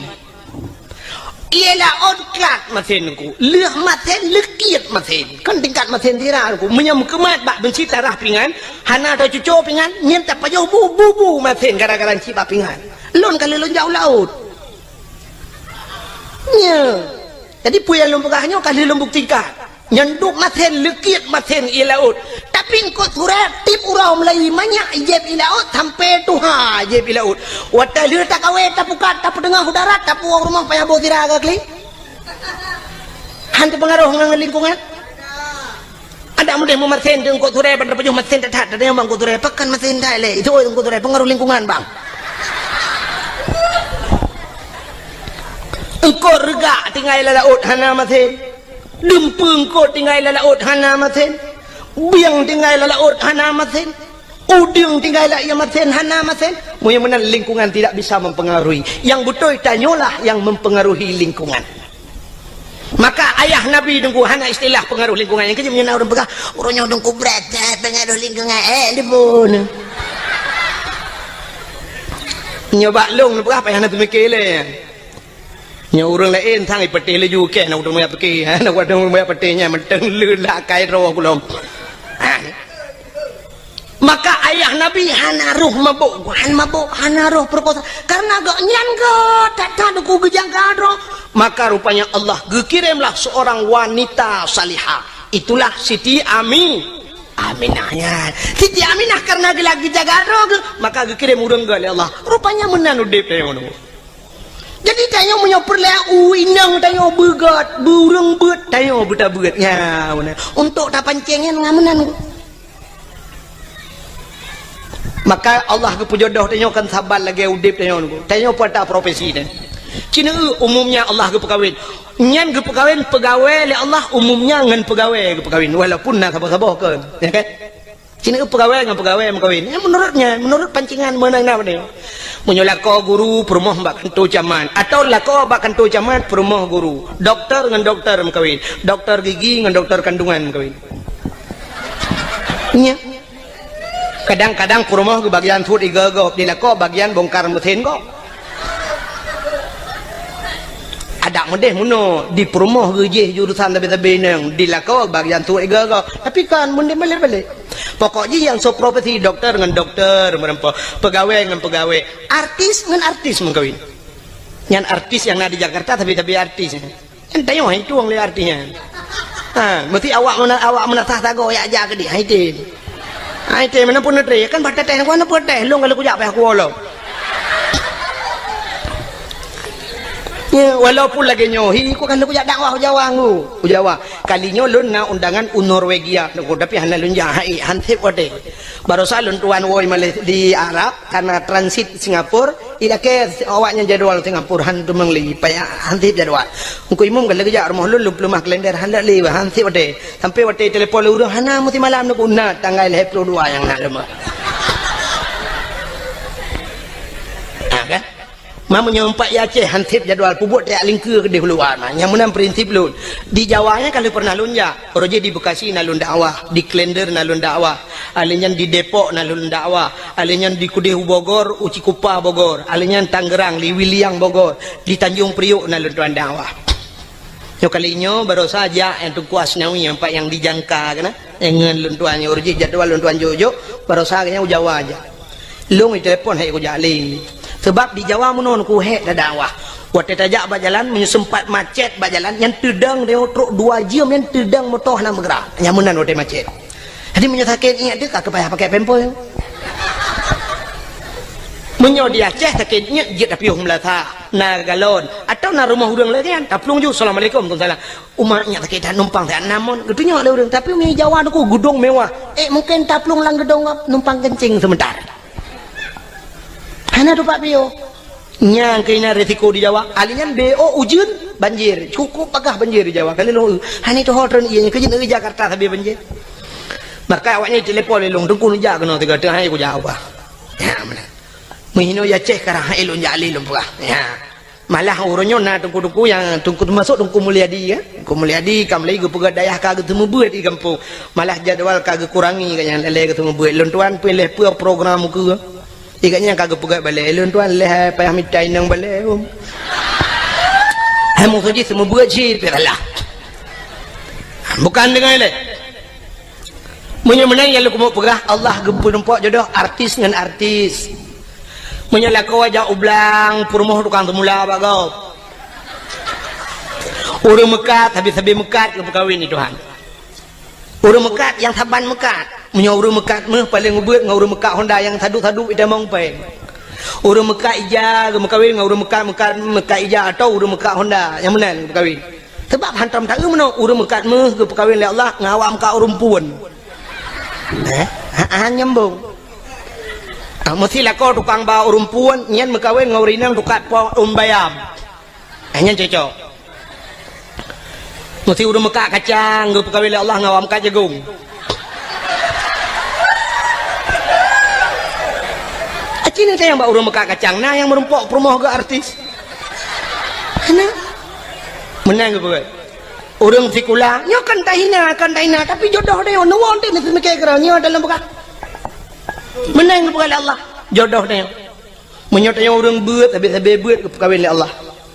Ie laôt klat masen Teungku. Lheueh masen, leukiet masen. Kan tingkat masen sira Teungku. Meunyoe meukeumat bak beunsi tarah pingan, hana tacuco pingan, nyan tapajoh bu, bu, bu masen gara-gara cit bak pingan. Lôn ka lheueh lôn jak u laôt. Nya. Jadi peue nyang lôn peugah nyoe ka lheueh lôn buktikan. Nyan duek masen, leukiet masen ie laôt. Tapi eungkôt surée tiep uroe mulai manyak jieb ie laôt sampoe tuha jieb ie laôt. Watée lheueh takawé, tapukat, tapeuteungoh u darat, tapuwoe u rumoh payah boh sira ka kli. Han teupeungaroh ngon lingkungan. Adak meudeh meumasen di eungkôt surée, ban tapajoh masen that-that, tanyong bak eungkôt surée, pakon masen that lé. Itu eungkôt surée, peungaroh lingkungan, bang. Eungkôt reugak tinggai lam laôt hana masen. Dumpeue eungkôt tinggai lam laôt hana masen. Bieng tinggai lam laôt hana masen. Udeueng tinggai lam ie masen hana masen. Meunyoe meunan lingkungan tidak bisa mempengaruhi. Yang beutôi tanyoe lah yang mempengaruhi lingkungan. Maka ayah Nabi Teungku hana istilah pengaruh lingkungan. Nyang keujeuet meunyoe na ureuëng peugah, "Uroe nyoe Teungku brat that pengaruh lingkungan." Eh, di bun. Nyoe bak lôn peugah payah na teumike lé. Nyoe ureuëng laén sang ipeuteh laju keh na udeueng meuyak pike. Na udeueng meuyak peuteh nyan mantong le lakai droe kulom. Ha. Maka ayah Nabi hana roh mabök, han mabök, hana roh peurekosa. Karena gobnyan geuh that-that Teungku geujaga droe. Maka rupanya Allah geukirémlah seorang wanita salihah. Itulah Siti Ami-, Aminah nyan. Siti Aminah karena geulak geujaga droe geuh, maka geukirém ureuëng geuh lé Allah. Rupanya meunan udeb tanyoe. Jadi tanyoe meunyoe peureulée u inong tanyoe beugot, beu ureuëng beuet tanyoe beutabeuet. Nya, meunan. Untuk tapancéng nyan ngon meunan. Maka Allah geupeujodoh tanyoe kan saban lagée udeb tanyoe nyoe. Tanyoe peue ata profesi nyan. Cina umumnya Allah geupeukawen. Nyan geupeukawen peugawée lé Allah umumnya ngon peugawée geupeukawen. Walaupun na saboh-saboh kon. Ya kan? Cina peugawée ngon peugawée meukawen. Ya, menurutnya, menurut pancingan mana na pada. Meunyoe lakoe guru peurumoh bak kantô camat. Atau lakoe bak kantô camat peurumoh guru. Doktor ngon doktor meukawen. Doktor gigi ngon doktor kandungan meukawen. Nya. Kadang-kadang peurumoh geubagian suet igoe gob, di lakoe bagian bongkar mesin gob. Adak meudeh meunoe, di peurumoh geujih jurusan sabe-sabe inong, di lakoe bagian suet igoe gob. Tapi kan meudeh balek-balek. Pokok jih nyang soe profesi doktor ngon doktor meureumpok, peugawée ngon peugawée, artis ngon artis meukawen. Nyan artis nyang na di Jakarta sabe-sabe artis. Nyan tanyoe hai tueng lé artis nyan. Ha, meusti awak meuna-, awak meunasah sagoe jak-jak keudeh, hai tem. Hai tem, meunan pun neutre, kan bak teuteh, kon na peuteuteh, lôn ka lheueh kujak payah kuwoe lom. Ya, walaupun lagée nyoe, hi, ku ka lheueh kujak dakwah u Jawa ngu, u Jawa. Kali nyoe lôn na undangan u Norwegia, tapi hana lôn jak, hai, han sép watée. Barosa lôn tuan woe malée di Arab, karena transit Singapura, ilakée awaknyan jadwal Singapura, han teumeung lé, payah han sép jadwal. Teungku Imum ka lheueh geujak rumoh lôn, lôn peuleumah kalender, han lé, han sép watée. Sampai watée telepon lé ureuëng, hana meusti malam Teungku, na tanggai lhée ploh dua nyang na leumoh. Ha, kan? Ma meunyoe umpat i Aceh han sép jadwal, peubuet tajak lingkeue keudeh u luwa na. Nyang meunan prinsip lôn. Di Jawa nyan ka lheueh pernah lôn jak. Uroe jih di Bekasi na lôn dakwah, di Klender na lôn dakwah. Alé nyan di Depok na lôn dakwah. Alé nyan di keudeh u Bogor, u Cikupa Bogor. Alé nyan Tangerang, di Wiliang Bogor. Di Tanjung Priok na lôn tuan dakwah. Nyoe kali nyoe barosa jak nyang Teungku Asnawi, nyang pat nyang dijangka keunan. Ngon lôn tuan nyoe, uroe jih jadwal lôn tuan jok-jok, barosa nyan u Jawa jak. Lôn itelepon hai kujak lé. Sebab di Jawa meunoe Teungku hék dakwah. Watée tajak bak jalan, meunyoe seumpat macet bak jalan, nyan teudong tanyoe trok dua jeuem, nyan teudong moto hana meugeura. Nyan meunan watée macet. Jadi meunyoe sakét iék teuh ka payah pakai pampers. Meunyoe di Aceh sakét iék jeuet tapiôh meulasa, na galon, atawa na rumoh ureuëng lagée nyan, taplueng ju, "Assalamualaikum." "Waalaikumsalam." "Umak nyak sakét that, numpang that nam mon." Geutunyok lé ureuëng, tapi meunyoe Jawa Teungku geudong mewah. Eh, mungken taplueng lam geudong, numpang keuncing seumeuntara. Hana tupat piôh. Nyang keunan risiko di Jawa. Alé nyan B O ujeuen, banjir. Cukup bagah banjir di Jawa. Kali lôn, hana tuho treun ié nyan keujeuen di Jakarta sabe banjir. Maka awaknyan telepon lé lôn, "Teungku neujak keunoe tiga teung hai kujak ubah." Ya, meunan. Meuhinoe ya Aceh karang hai lôn jak lé lôn peugah. Ya. Malah uroe nyoe na teungku-teungku nyang teungku teumasok Teungku Mulyadi, ya. Teungku Mulyadi ka mulai geupeugah dayah ka geuteumeubeuet di gampông. Malah jadwal ka geukurangi ka nyang lalée geuteumeubeuet. Lôn tuan pih lheueh peue program ukeue. Ikat nyan ka geupeugah balée, "Lôn tuan leh hai payah mita inong balée, um." Hai meusoe jih seumeubeuet cit, pih salah. Bukan deungon lé. Meunyoe meunan nyang lôn keumeung peugah, Allah geupeurumpok jodoh artis ngon artis. Meunyoe lakoe jak u blang, peurumoh tukang seumula bak gob. Ureuëng meukat, sabe-sabe meukat geupeukawen di Tuhan. Ureuëng meukat nyang saban meukat. Meunyoe ureuëng meukat méuh paleng ubeuet ngon ureuëng meukat Honda nyang sadu-sadu itamong péng. Ureuëng meukat ija geumeukawen ngon ureuëng meukat, meukat, meukat ija atau ureuëng meukat Honda nyang meunan geumeukawen. Sabab hantom taeu meunoe ureuëng meukat méuh geupeukawen lé Allah ngon awak meukat ureuëng puon. Eh, ha, ha, nyambung. Ah, meusi lakoe tukang ba ureuëng puon nyan meukawen ngon ureuëng inong tukang po ureuëng bayam. Eh, nyan cocok. Meusi ureuëng meukat kacang geupeukawen lé Allah ngon awak meukat jagong. Aci na nyang bak ureuëng meukat kacang, na nyang meurumpok peurumoh geuh artis. Hana. Meunan geupeugah. Ureuëng sikula, nyoe kan tahina, kan tahina, tapi jodoh tanyoe, neuwoe teuh neupeumiké keudroe, nyoe dalam beukah. Meunan geupeugah lé Allah, jodoh tanyoe. Meunyoe tanyoe ureuëng beuet, sabe-sabe beuet geupeukawen lé Allah.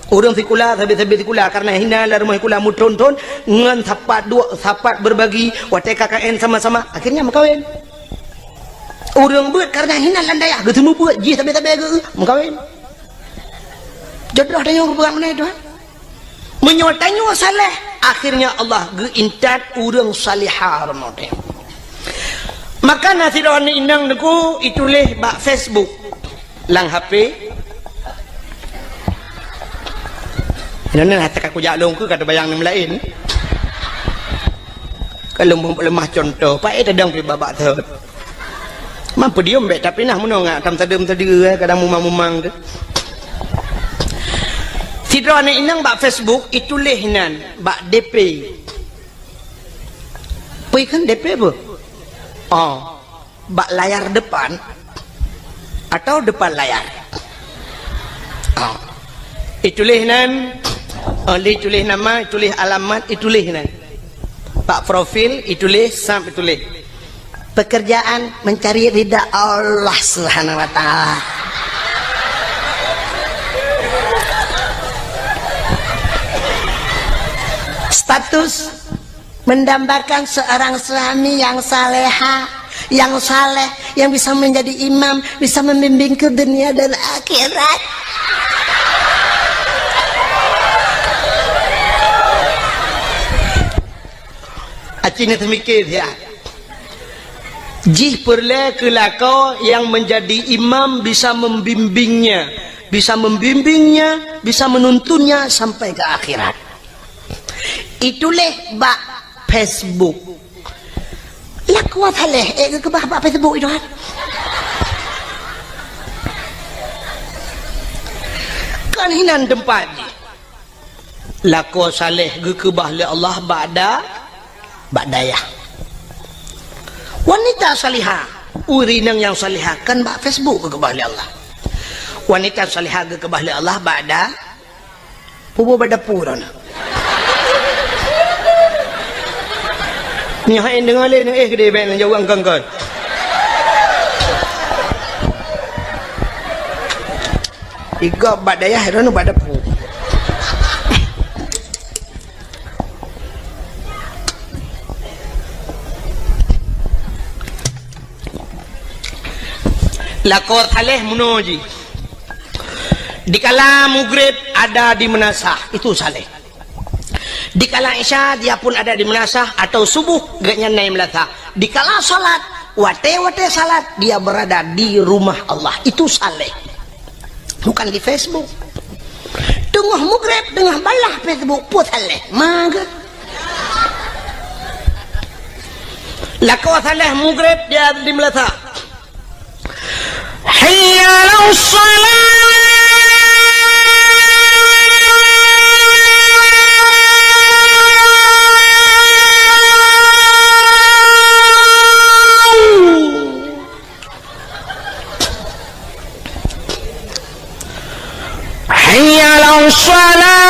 Ureuëng sikula, sabe-sabe sikula, kareuna hina lam rumoh sikula meuthon-thon, ngon sapat duek, sapat berbagi, watée K K N sama-sama, akhirnya meukawen. Ureuëng beuet kareuna hina lam dayah, geuseumeubeuet jih sabe-sabe geu-, meukawen. Jodoh tanyoe geupeugah meunan, Tuhan. Meunyoe tanyoe saleh, akhirnya Allah geuintat ureuëng salihah rumoh teuh. Maka na sidroe aneuk inong teungku ituléh bak Facebook lam H P. Inong nyan hase ka kujak lôn keu ka teubayang nyang laén. Ka lôn lemah contoh, paét tadong pih babak thot. Mampu diom bék, tapi nah meunoe ngat tam sadeuem sadeue, eh, kadang mumang-mumang tu. Sidroe aneuk inong bak Facebook ituléh nan bak D P. Peue kheun D P peue? Oh, bak layar depan atau depan layar? Oh. Ituléh nan, oh, lé ituléh nama, ituléh alamat, ituléh nan. Bak profil, ituléh, sam ituléh. Pekerjaan mencari ridha Allah Subhanahu wa Ta'ala. Status mendambakan seorang suami yang saleha, yang saleh, yang bisa menjadi imam, bisa membimbing ke dunia dan akhirat. Aci na teumikir, ya. Jih peureulée keu lakoe nyang menjadi imam bisa membimbingnya, bisa membimbingnya, bisa menuntunnya sampai ke akhirat. Ituléh bak Facebook. Lakoe saleh, eh, geukeubah bak Facebook itu, kan? Kon hinan teumpat jih. Lakoe saleh geukeubah lé Allah bak da-, bak dayah. Wanita salihah, ureuëng inong nyang salihah kan bak Facebook geukeubah lé Allah. Wanita salihah geukeubah lé Allah bak da-, puboh bak dapu droeneuh. Nyoe hai deungoe lé, eh, keudeh bék neujaweueb kon-kon. Igob bak dayah, droeneuh bak dapu. Lakoe saleh meunoe jih. Dikala mugreb ada di meunasah, itu saleh. Dikala Isya, dia pun ada di meunasah, atau subuh, gobnyan na di meunasah. Dikala salat, watée-watée salat, dia berada di rumah Allah. Itu saleh. Bukan di Facebook. Teungoh mugreb, teungoh balah Facebook, peue saleh. Mage. Lakoe saleh mugreb, dia di meunasah. Hayya 'alas shalah. Hayya 'alas shalah.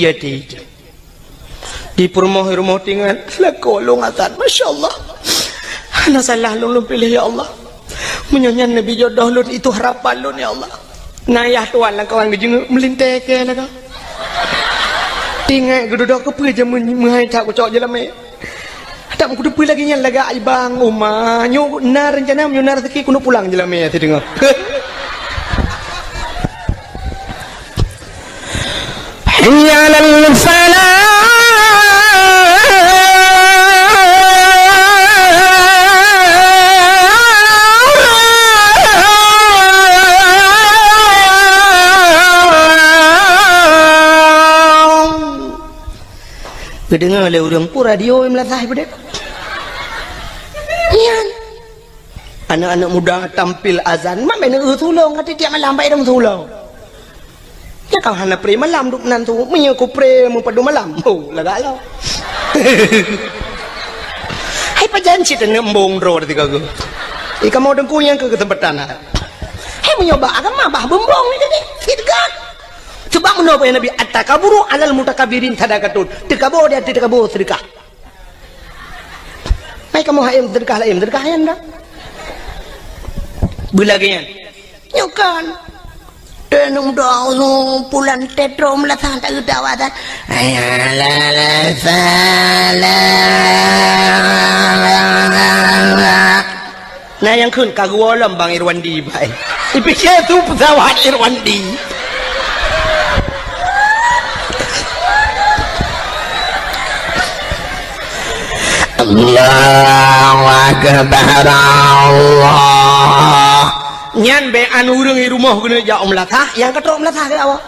Jadi, di peurumoh-rumoh tingan, lakoe lôn azan, masya Allah. Hana salah lôn, lôn piléh, ya Allah. Meunyoe nyan neubi jodoh lôn, itu harapan lôn, ya Allah. Na yah tuan lam kawan geujeungeuk meulintèe kèe lagoe. Ingat geududoe keupeue jeuet meu-, meuhai that kucok jeulamèe. That meukuteupeu lagèe nyan lagak ibang uma. Nyoe na reuncana, nyoe na raseuki keuneuk pulang jeulamèe sideungoe. Hayya 'alal falah. Geudeungoe lé ureueng peue radio i meulasah peudeh. Nyan. Aneuk-aneuk muda tampil azan, mak bèk neueu tulông, ka tiep malam bèk dong tulông. Nyan ka hana pre malam duek nan tu, meunyoe ku pre meupadum malam. Oh, lagak lom. Hai pajan cit aneuk embong droe teuka geuh. I kamoe teungku nyang keu keuseumpatan hai. Hai meunyoe bak agama bah beumbong ni jadi. Cit geuh. Sebab meunoe Nabi, "At-takaburu 'alal mutakabbirin sadaqatun." Teukaboe di ateueh teukaboe seudeukah. Hai kamoe hai seudeukah laén, seudeukah nyan dah. Beulagèe nyan. Nyoe kan. Teuh neuk doa pulan tetro meulasah tak geudawa dah. Hayya 'alal falah. Nah, nyang kheun ka geuwoe lom Bang Irwandi, bai. Ipike tu pesawat Irwandi. Allahu Akbar, Allah. Nyan bèk an ureueng i rumoh keuneuk jak u meulasah, nyang ka trok meulasah keu awak.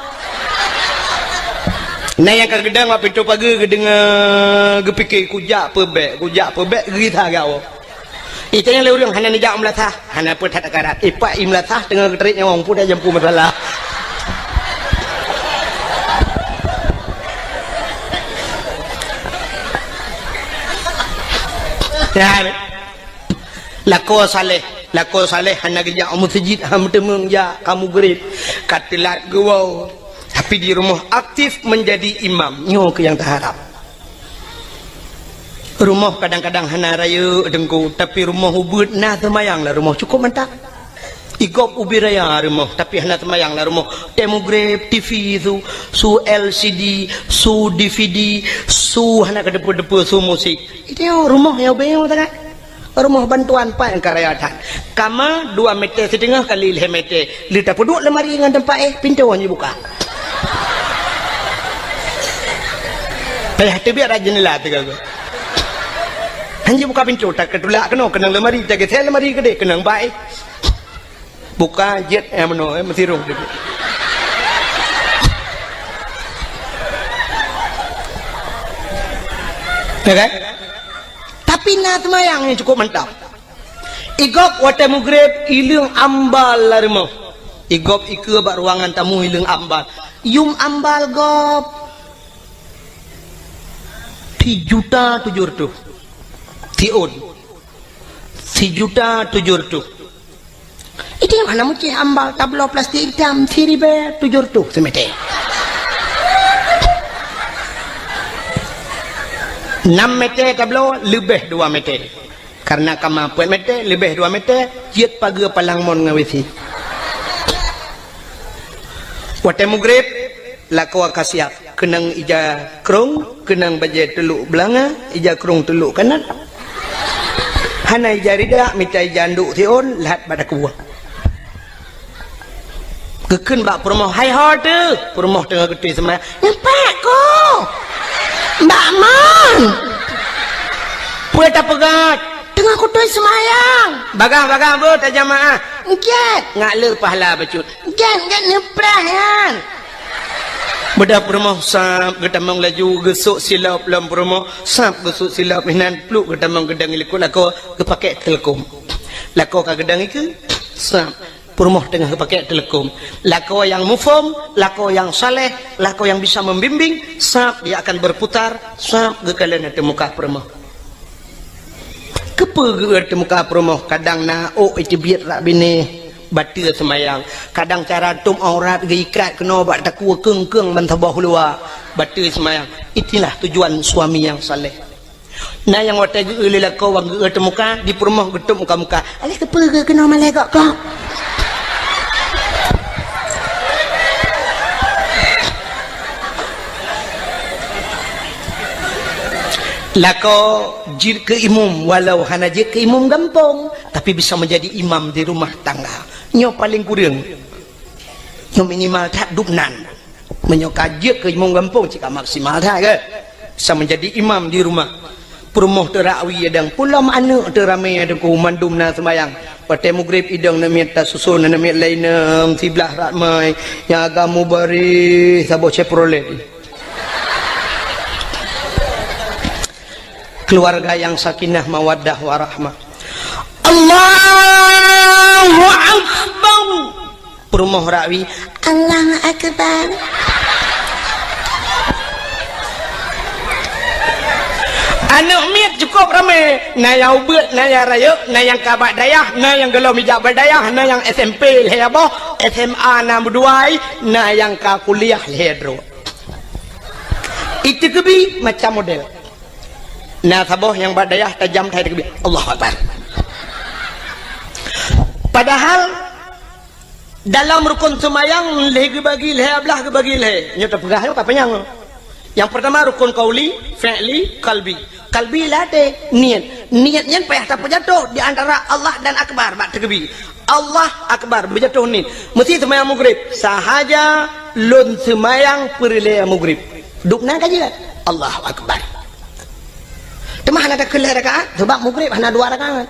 Nah, nyang ka geudong bak pintoe pageue geudeungoe, geupike, "Kujak peubèk, kujak peubèk," geugisa keu awak. Itanyong lé ureueng hana neujak u meulasah, hana peue that akarat. Ipak i meulasah teungoh geutarék nyawöng, peue dak jampu masalah. Ya, lakoe saleh, lakoe saleh hana geujak u meuseujid, hana meuteumeung jak ka mugrib, ka teulat geuwoe. Tapi di rumoh aktif menjadi imam, nyoe keuh nyang taharab. Rumoh kadang-kadang hana rayeuk teungku, tapi rumoh ubeuet na seumayang lam rumoh cukup mantap. I gob ubit raya rumoh, tapi hana seumayang lam rumoh. Teuh mugrib, T V su, su L C D, su D V D, su hana keudeupe-deupe, su musik. Itu rumoh nyang ubit nyoe sangat. Rumoh bantuan pat nyang ka raya that. Kama dua meter siteungoh kali lhèe meter. Lé tapeuduek lemari ngon teumpat éh, pintoe hana jibuka. Payah teubiet rot jeundela teuga. Hana jibuka pintoe, takeutulak keunoe, keunong lemari, tageusé lemari keudeh, keunong bak éh. Buka jeuet, eh, meunoe, eh, meusirong teubiet. Ya kan? Tapi na seumayang nyang cukup mantap. I gob watèe mugrib, ileueng ambal lam rumoh. I gob ikeue bak ruangan tamu ileueng ambal. Yum ambal gob sijuta tujoh reutôh. Siôn. Sijuta tujoh reutôh. Itu nyang hana meucéh ambal tabloe plastik itam siribèe tujoh reutôh simeter. Nam meter tabloe leubeh dua meter. Karena kama peuet meter, leubeh dua meter, jeuet pageue palang mon ngon W C. Watèe mugrib, lakoe ka siap. Keunong ija krông, keunong bajèe teulok beulanga, ija krông teulok kanat. Hana ija rida, mita ija anduk siôn, lhat bak takue. Geukheun bak peurumoh, "Hai ho teuh!" Peurumoh teungoh geutôi seumayang. "Nyoe pat, Ko!" "Bak mon!" "Peue tapeugah?" "Teungoh kutôi seumayang." "Bagaih-bagaih beuh tajamaah." "Gèt." "Ngak le pahala bacut." "Gèt, gèt neupreh nyan." Beudôh peurumoh sab geutamong laju geusok silop lom peurumoh, sab geusok silop inan pluek geutamong geudong i likot lakoe geupakèk teuleukom. Lakoe ka geudong ikeue, sab peurumoh teungoh geupakèk teuleukom. Lakoe nyang muphom, lakoe nyang saleh, lakoe nyang bisa membimbing, sab dia akan berputar, sab geukalon ateueh muka peurumoh. Keupeue geuôt teuh muka peurumoh, kadang na ôk iteubiet rak binéh, Bateue seumayang. Kadang cara tuem aurat geuikat keunoe bak takue keung-keung ban saboh luwa. Bateue seumayang. Itulah tujuan suami yang saleh. Na nyang watèe geu-eu lé lakoe wan geu-eu teumuka, di peurumoh geutuem muka-muka. Alah keupeue geu keunoe malèe gok-gok? Lakoe jeuet keu imum, walau hana jeuet keu imum gampông, tapi bisa menjadi imam di rumah tangga. Nyoe paleng kureueng. Nyoe minimal that dubnan. Meunyoe ka jeuet keu imum gampông, cit ka maksimal that, kan? Bisa menjadi imam di rumah. Peurumoh teurakwi idong, pulom aneuk teuramé teungku, mandum na seumayang. Watèe mugrib idong neuk miet tasuson, neuk miet lé inong siblah ramé, nyang agam mubaréh saboh Chevrolet. Keluarga yang sakinah, mawaddah, warahmah. Allahu Akbar. Peurumoh rakwi, Allahu Akbar. Aneuk miet cukup ramé, na nyang ubeuet, na nyang rayeuk, na nyang ka bak dayah, na nyang gohlom ijak bak dayah, na nyang S M P lhèe boh, S M A na meuduai, na nyang ka kuliah lhèe droe. Iteukeubi macam model. Na saboh nyang bak dayah tajam that iteukeubi. Allahu Akbar. Padahal dalam rukun seumayang lhèe geubagi lhèe, blah geubagi lhèe. Nyoe tapeugah nyoe ka panyang. Nyang peurtama rukun qauli, fi'li, qalbi. Qalbi ladèe, niet. Niet nyan payah tapeujatoh di antara Allah dan Akbar bak teukeubi. Allah Akbar, beujatoh niet. Meusi seumayang mugrib, sahaja lôn seumayang peureulèe mugrib. Dubnan ka jeuet. Allahu Akbar. Teuma hana takheun lhèe rakaat, sabab mugrib hana dua rakaat.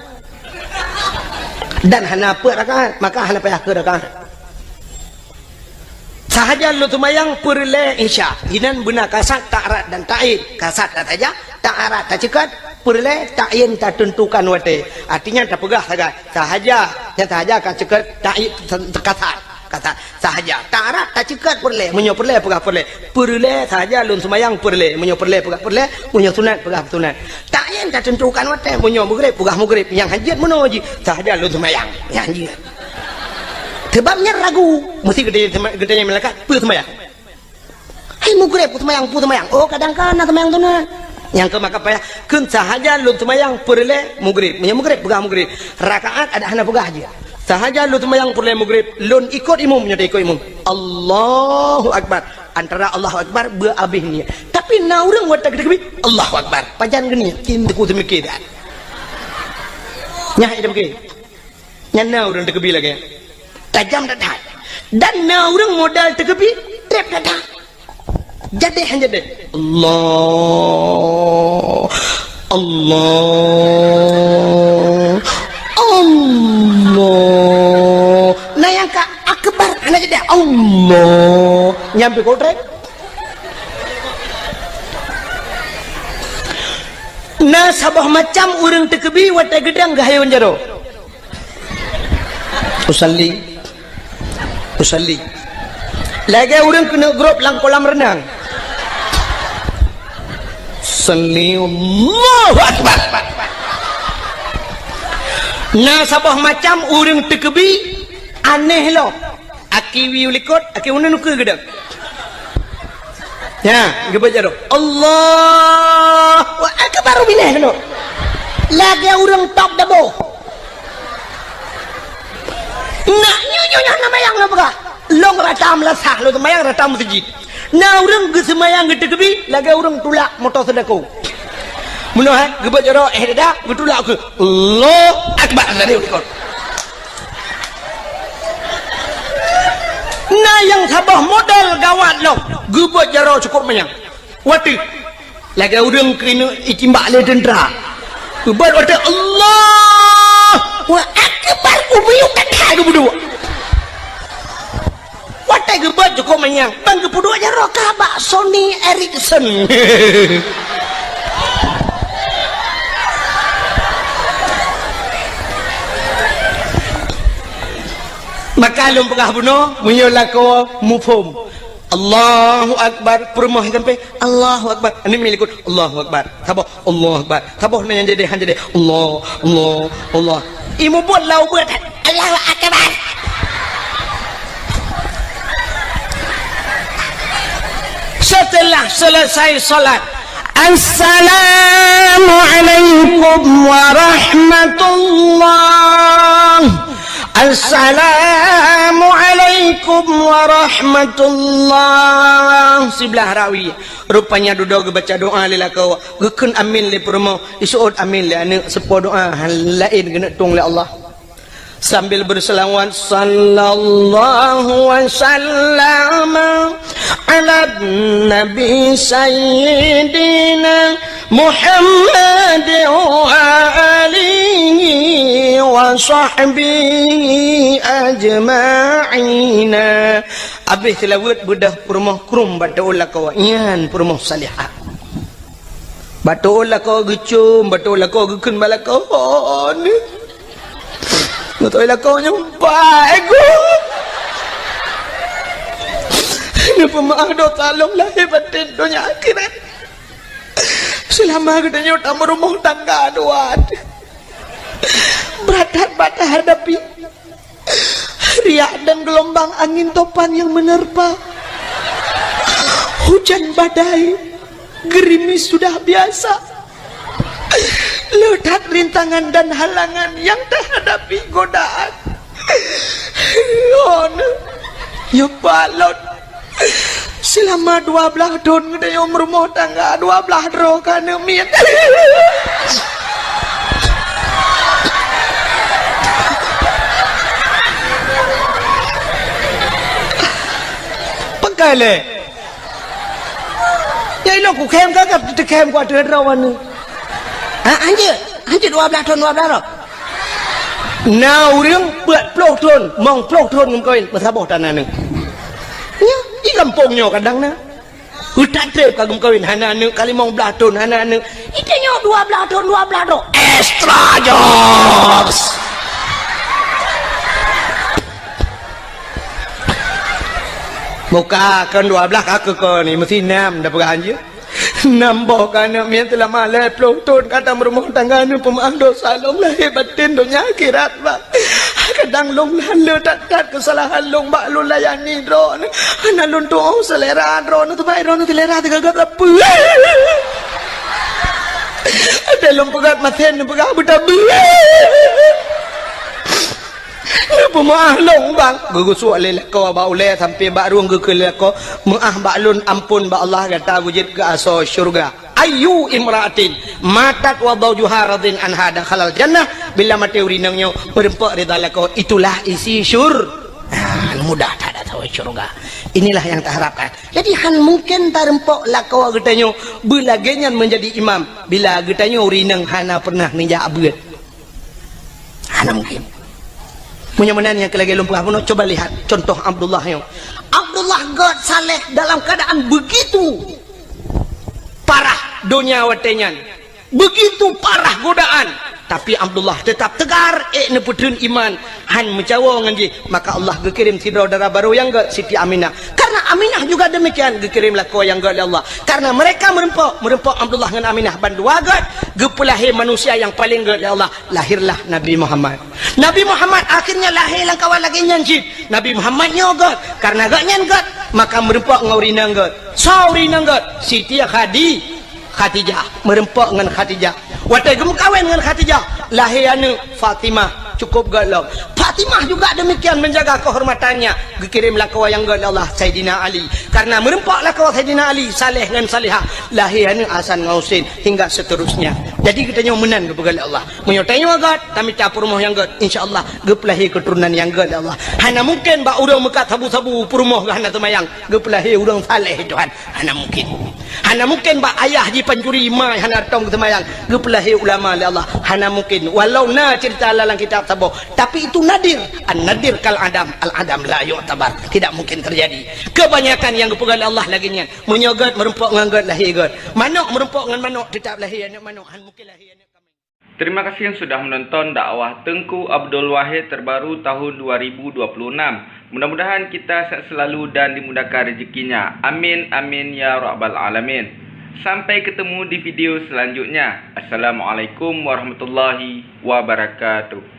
Dan hana peuet rakaat, maka hana payah keu rakaat. Sahaja lôn seumayang peureulèe Isya. Inan beuna kasad, ta'arat dan ta'yin. Kasad tasaja, ta'arat taceukot, peureulèe ta'yin tateuntukan watèe. Artinya tapeugah sagai. Sahaja, nyang sahaja ka ceukot ta'yin kasad. Kasad. Sahaja. Ta'arat taceukot peureulèe. Meunyoe peureulèe peugah peureulèe. Peureulèe sahaja lôn seumayang peureulèe. Meunyoe peureulèe peugah peureulèe. Meunyoe sunat peugah sunat. Ta'yin tateuntukan watèe. Meunyoe mugrib peugah mugrib. Nyang hanjeuet meunoe jih. Sahaja lôn seumayang. Nyang hanjeuet. Sabab nyan ragu. Meusti geutanyong, geutanyong malaikat, "Peue seumayang?" "Hai mugrib, peue seumayang, peue seumayang?" "Oh, kadang ka na seumayang sunat." Nyang keu maka payah, kheun sahaja lôn seumayang peureulèe mugrib. Meunyoe mugrib, peugah mugrib. Rakaat adak hana peugah jih. Sahaja lôn seumayang peureulèe mugrib, lôn ikot imum, nyoe ikot imum. Allahu Akbar. Antara Allahu Akbar, beu abéh niet. Tapi na ureueng watèe geuteukeubi, Allahu Akbar. Pajan geuniet, cit teungku seumiké that. Nyan idam ke. Nyan na ureueng teukeubi lagèe nyan. Tajam that-that. Dan na ureueng modal teukeubi, trép that-that. Jadeh han jadeh. Allah. Allah. Allah. Na nyang ka akbar, hana jadeh. Allah. Nyan pih kotrek. Na saboh macam ureueng teukeubi watèe geudang geuhayôn jaroe. Usalli. Usalli. Lagèe ureueng keuneuk grob lam kolam reunang. Salli, Allahu Akbar. Na saboh macam ureueng teukeubi aneh lom. Aki wiyeue likot, aki uneun ukeue geudang. Ya, geubeuet jaroe. Allahu Akbar, binéh keunoe. Lagèe ureueng top dabo. Nak nyoe, nyoe, nyoe, na mayang lôn peugah. Lôn rata meulasah, lôn seumayang rata meuseujid. Na ureueng geuseumayang geuteukeubi, lagèe ureueng tulak moto seudako. Meunoe, eh, geubeuet jaroe, eh, dada, geutulak ukeue. Allahu Akbar, tadi likot. Na nyang saboh model gawat lom, geubeuet jaroe cukôp manyang. Watèe lagèe ureueng keuneuk itimbak lé teuntra. Geubeuet watèe Allahu Akbar, ubiyuk that-that geupeuduek. Watèe geubeuet cukôp manyang, ban geupeuduek jaroe ka bak Sony Ericsson. Maka lôn peugah bunoe, meunyoe lakoe muphom. Allahu Akbar, peurumoh sampai, Allahu Akbar. Aneuk miet likot, Allahu Akbar. Saboh, Allahu Akbar. Saboh na nyang jadeh, han jadeh. Allah, Allah, Allah. Imeubeuet lam ubeut, Allahu Akbar. Setelah selesai salat, "Assalamualaikum warahmatullah. Assalamualaikum warahmatullah." Siblah rawi. Rupanya dudoe geubaca doa lé lakoe, geukheun amin lé peurumoh, iseuôt amin lé aneuk, seupôt doa laén geuneuk tueng lé Allah. Sambil berselawat, "Sallallahu wasallam ala nabi sayyidina Muhammad wa alihi wa sahbihi ajma'ina." Abéh seulaweuet beudôh peurumoh krueng bak teuôt lakoe, nyan peurumoh salihah. Bak teuôt lakoe geucom, bak teuôt lakoe geukheun bak lakoe, "Oh, ni." Beutôi lakoe nyoe, "Pai, Guru. Neupeumeu'ah dosa lôn lahé batén donya akhirat. Seulama geutanyoe tameurumoh tangga dua, brat that bak tahadapi." Riak dan gelombang angin topan yang menerpa. Hujan badai, gerimis sudah biasa. Le that rintangan dan halangan yang tahadapi godaan. Nyoe, nyoe balot. Seulama dua blaih thon geutanyoe meurumoh tangga, dua blaih droe ka aneuk miet. Peugah lé. Ya, inoe kukhém ka, ka teukhém ku ateueh droe aneuk. Ha, hanjeuet, hanjeuet dua blaih thon, dua blaih droe. Na ureuëng peuet ploh thon, mong ploh thon geumeukawen, meusaboh tan aneuk. Nyoe, di gampông nyoe kadang na. Utak treb ka geumeukawen, hana aneuk, ka limong blaih thon, hana aneuk. Di tanyoe dua blaih thon, dua blaih droe. Extra jokes. Muka kon dua blaih ka keu kon ni, meusti nam dah peugah hanjeuet. Nam boh ka aneuk miet seulama lhée ploh thon ka tameurumoh tangga, neupeumeu'ah dosa lôn lahé batén donya akhirat, bah. Kadang lôn hana le that-that keusalahan lôn bak lôn layani droeneuh. Hana lôn tuoh seulera droeneuh, teubai droeneuh seulera teugagat sapeue. Até lôn peugah maté neupeugah beutabeue. Neupeumaah lôn, Bang. Geugusok lé lakoe bak ulée sampoe bak rueng geukheun lé lakoe, "Meu'ah bak lôn, amphon bak Allah, gata beujeuet keu asoe syeuruga." Ayyu imra'atin matat wa zawjuha radin anha dakhalal jannah. Bila maté ureuëng inong nyoe meureumpok ridha lakoe, itulah isi syur-, ah, mudah that asoe syeuruga. Inilah yang taharapkan. Jadi, han mungken tareumpok lakoe geutanyoe beulagée nyan meunjadi imam bila geutanyoe ureuëng inong hana pernah neujak beuet. Hana mungkin. Meunyoe meunan nyang keu lagée lôn peugah bunoe, coba lihat contoh Abdullah nyoe. Abdullah gét saleh dalam keadaan begitu parah donya watée nyan. Begitu parah godaan. Tapi Abdullah tetap tegar, ék neupeuteun iman, han meucawo ngon jih. Maka Allah geukirém sidroe dara barô nyang gét, Siti Aminah. Karena Aminah juga demikian, geukirém lakoe nyang gét lé Allah. Karena mereka meureumpok, meureumpok Abdullah ngon Aminah bandua gét, geupeulahé manusia nyang paleng gét lé Allah. Lahirlah Nabi Muhammad. Nabi Muhammad akhirnya lahé lam kawan lagée nyan cit. Nabi Muhammad nyoe gét, karena gét nyan gét, maka meureumpok ngon ureuëng inong gét. Soe ureuëng inong gét? Siti Khadi-, Khadijah. Meureumpok ngon Khadijah. Watée geumeukawen ngon Khadijah, lahé aneuk Fatimah, cukup gét lom. Fatimah juga demikian menjaga kehormatannya. Geukirém lakoe nyang gét lé Allah, Saidina Ali. Karena meureumpok lakoe Saidina Ali, saleh ngon salihah, lahé aneuk Hasan ngon Husein, hingga seterusnya. Jadi geutanyoe meunan geupeugah lé Allah. Meunyoe tanyoe gét, tamita peurumoh nyang gét, insya Allah geupeulahé keuturonan nyang gét lé Allah. Hana mungken bak ureuëng meukat sabu-sabu peurumoh geuh hana seumayang, geupeulahé ureuëng saleh Tuhan. Hana mungken. Hana mungken bak ayah jipancuri ma hana tom geuseumbayang, geupeulahé ulama lé Allah. Hana mungken. Walau na cerita lam kitab saboh, tapi itu nadir. An-nadir kal adam, al-adam la yu'tabar. Tidak mungkin terjadi. Kebanyakan nyang geupeugah lé Allah lagée nyan. Meunyoe gét meureumpok ngon gét lahé gét. Manok meureumpok ngon manok tetap lahé aneuk manok. Han mungken lahé aneuk kambing. Terima kasih yang sudah menonton dakwah Teuku Abdul Wahid terbaru tahun dua ribu dua puluh enam. Mudah-mudahan kita sehat selalu dan dimudahkan rezekinya. Amin, amin, ya rabbal alamin. Sampai ketemu di video selanjutnya. Assalamualaikum warahmatullahi wabarakatuh.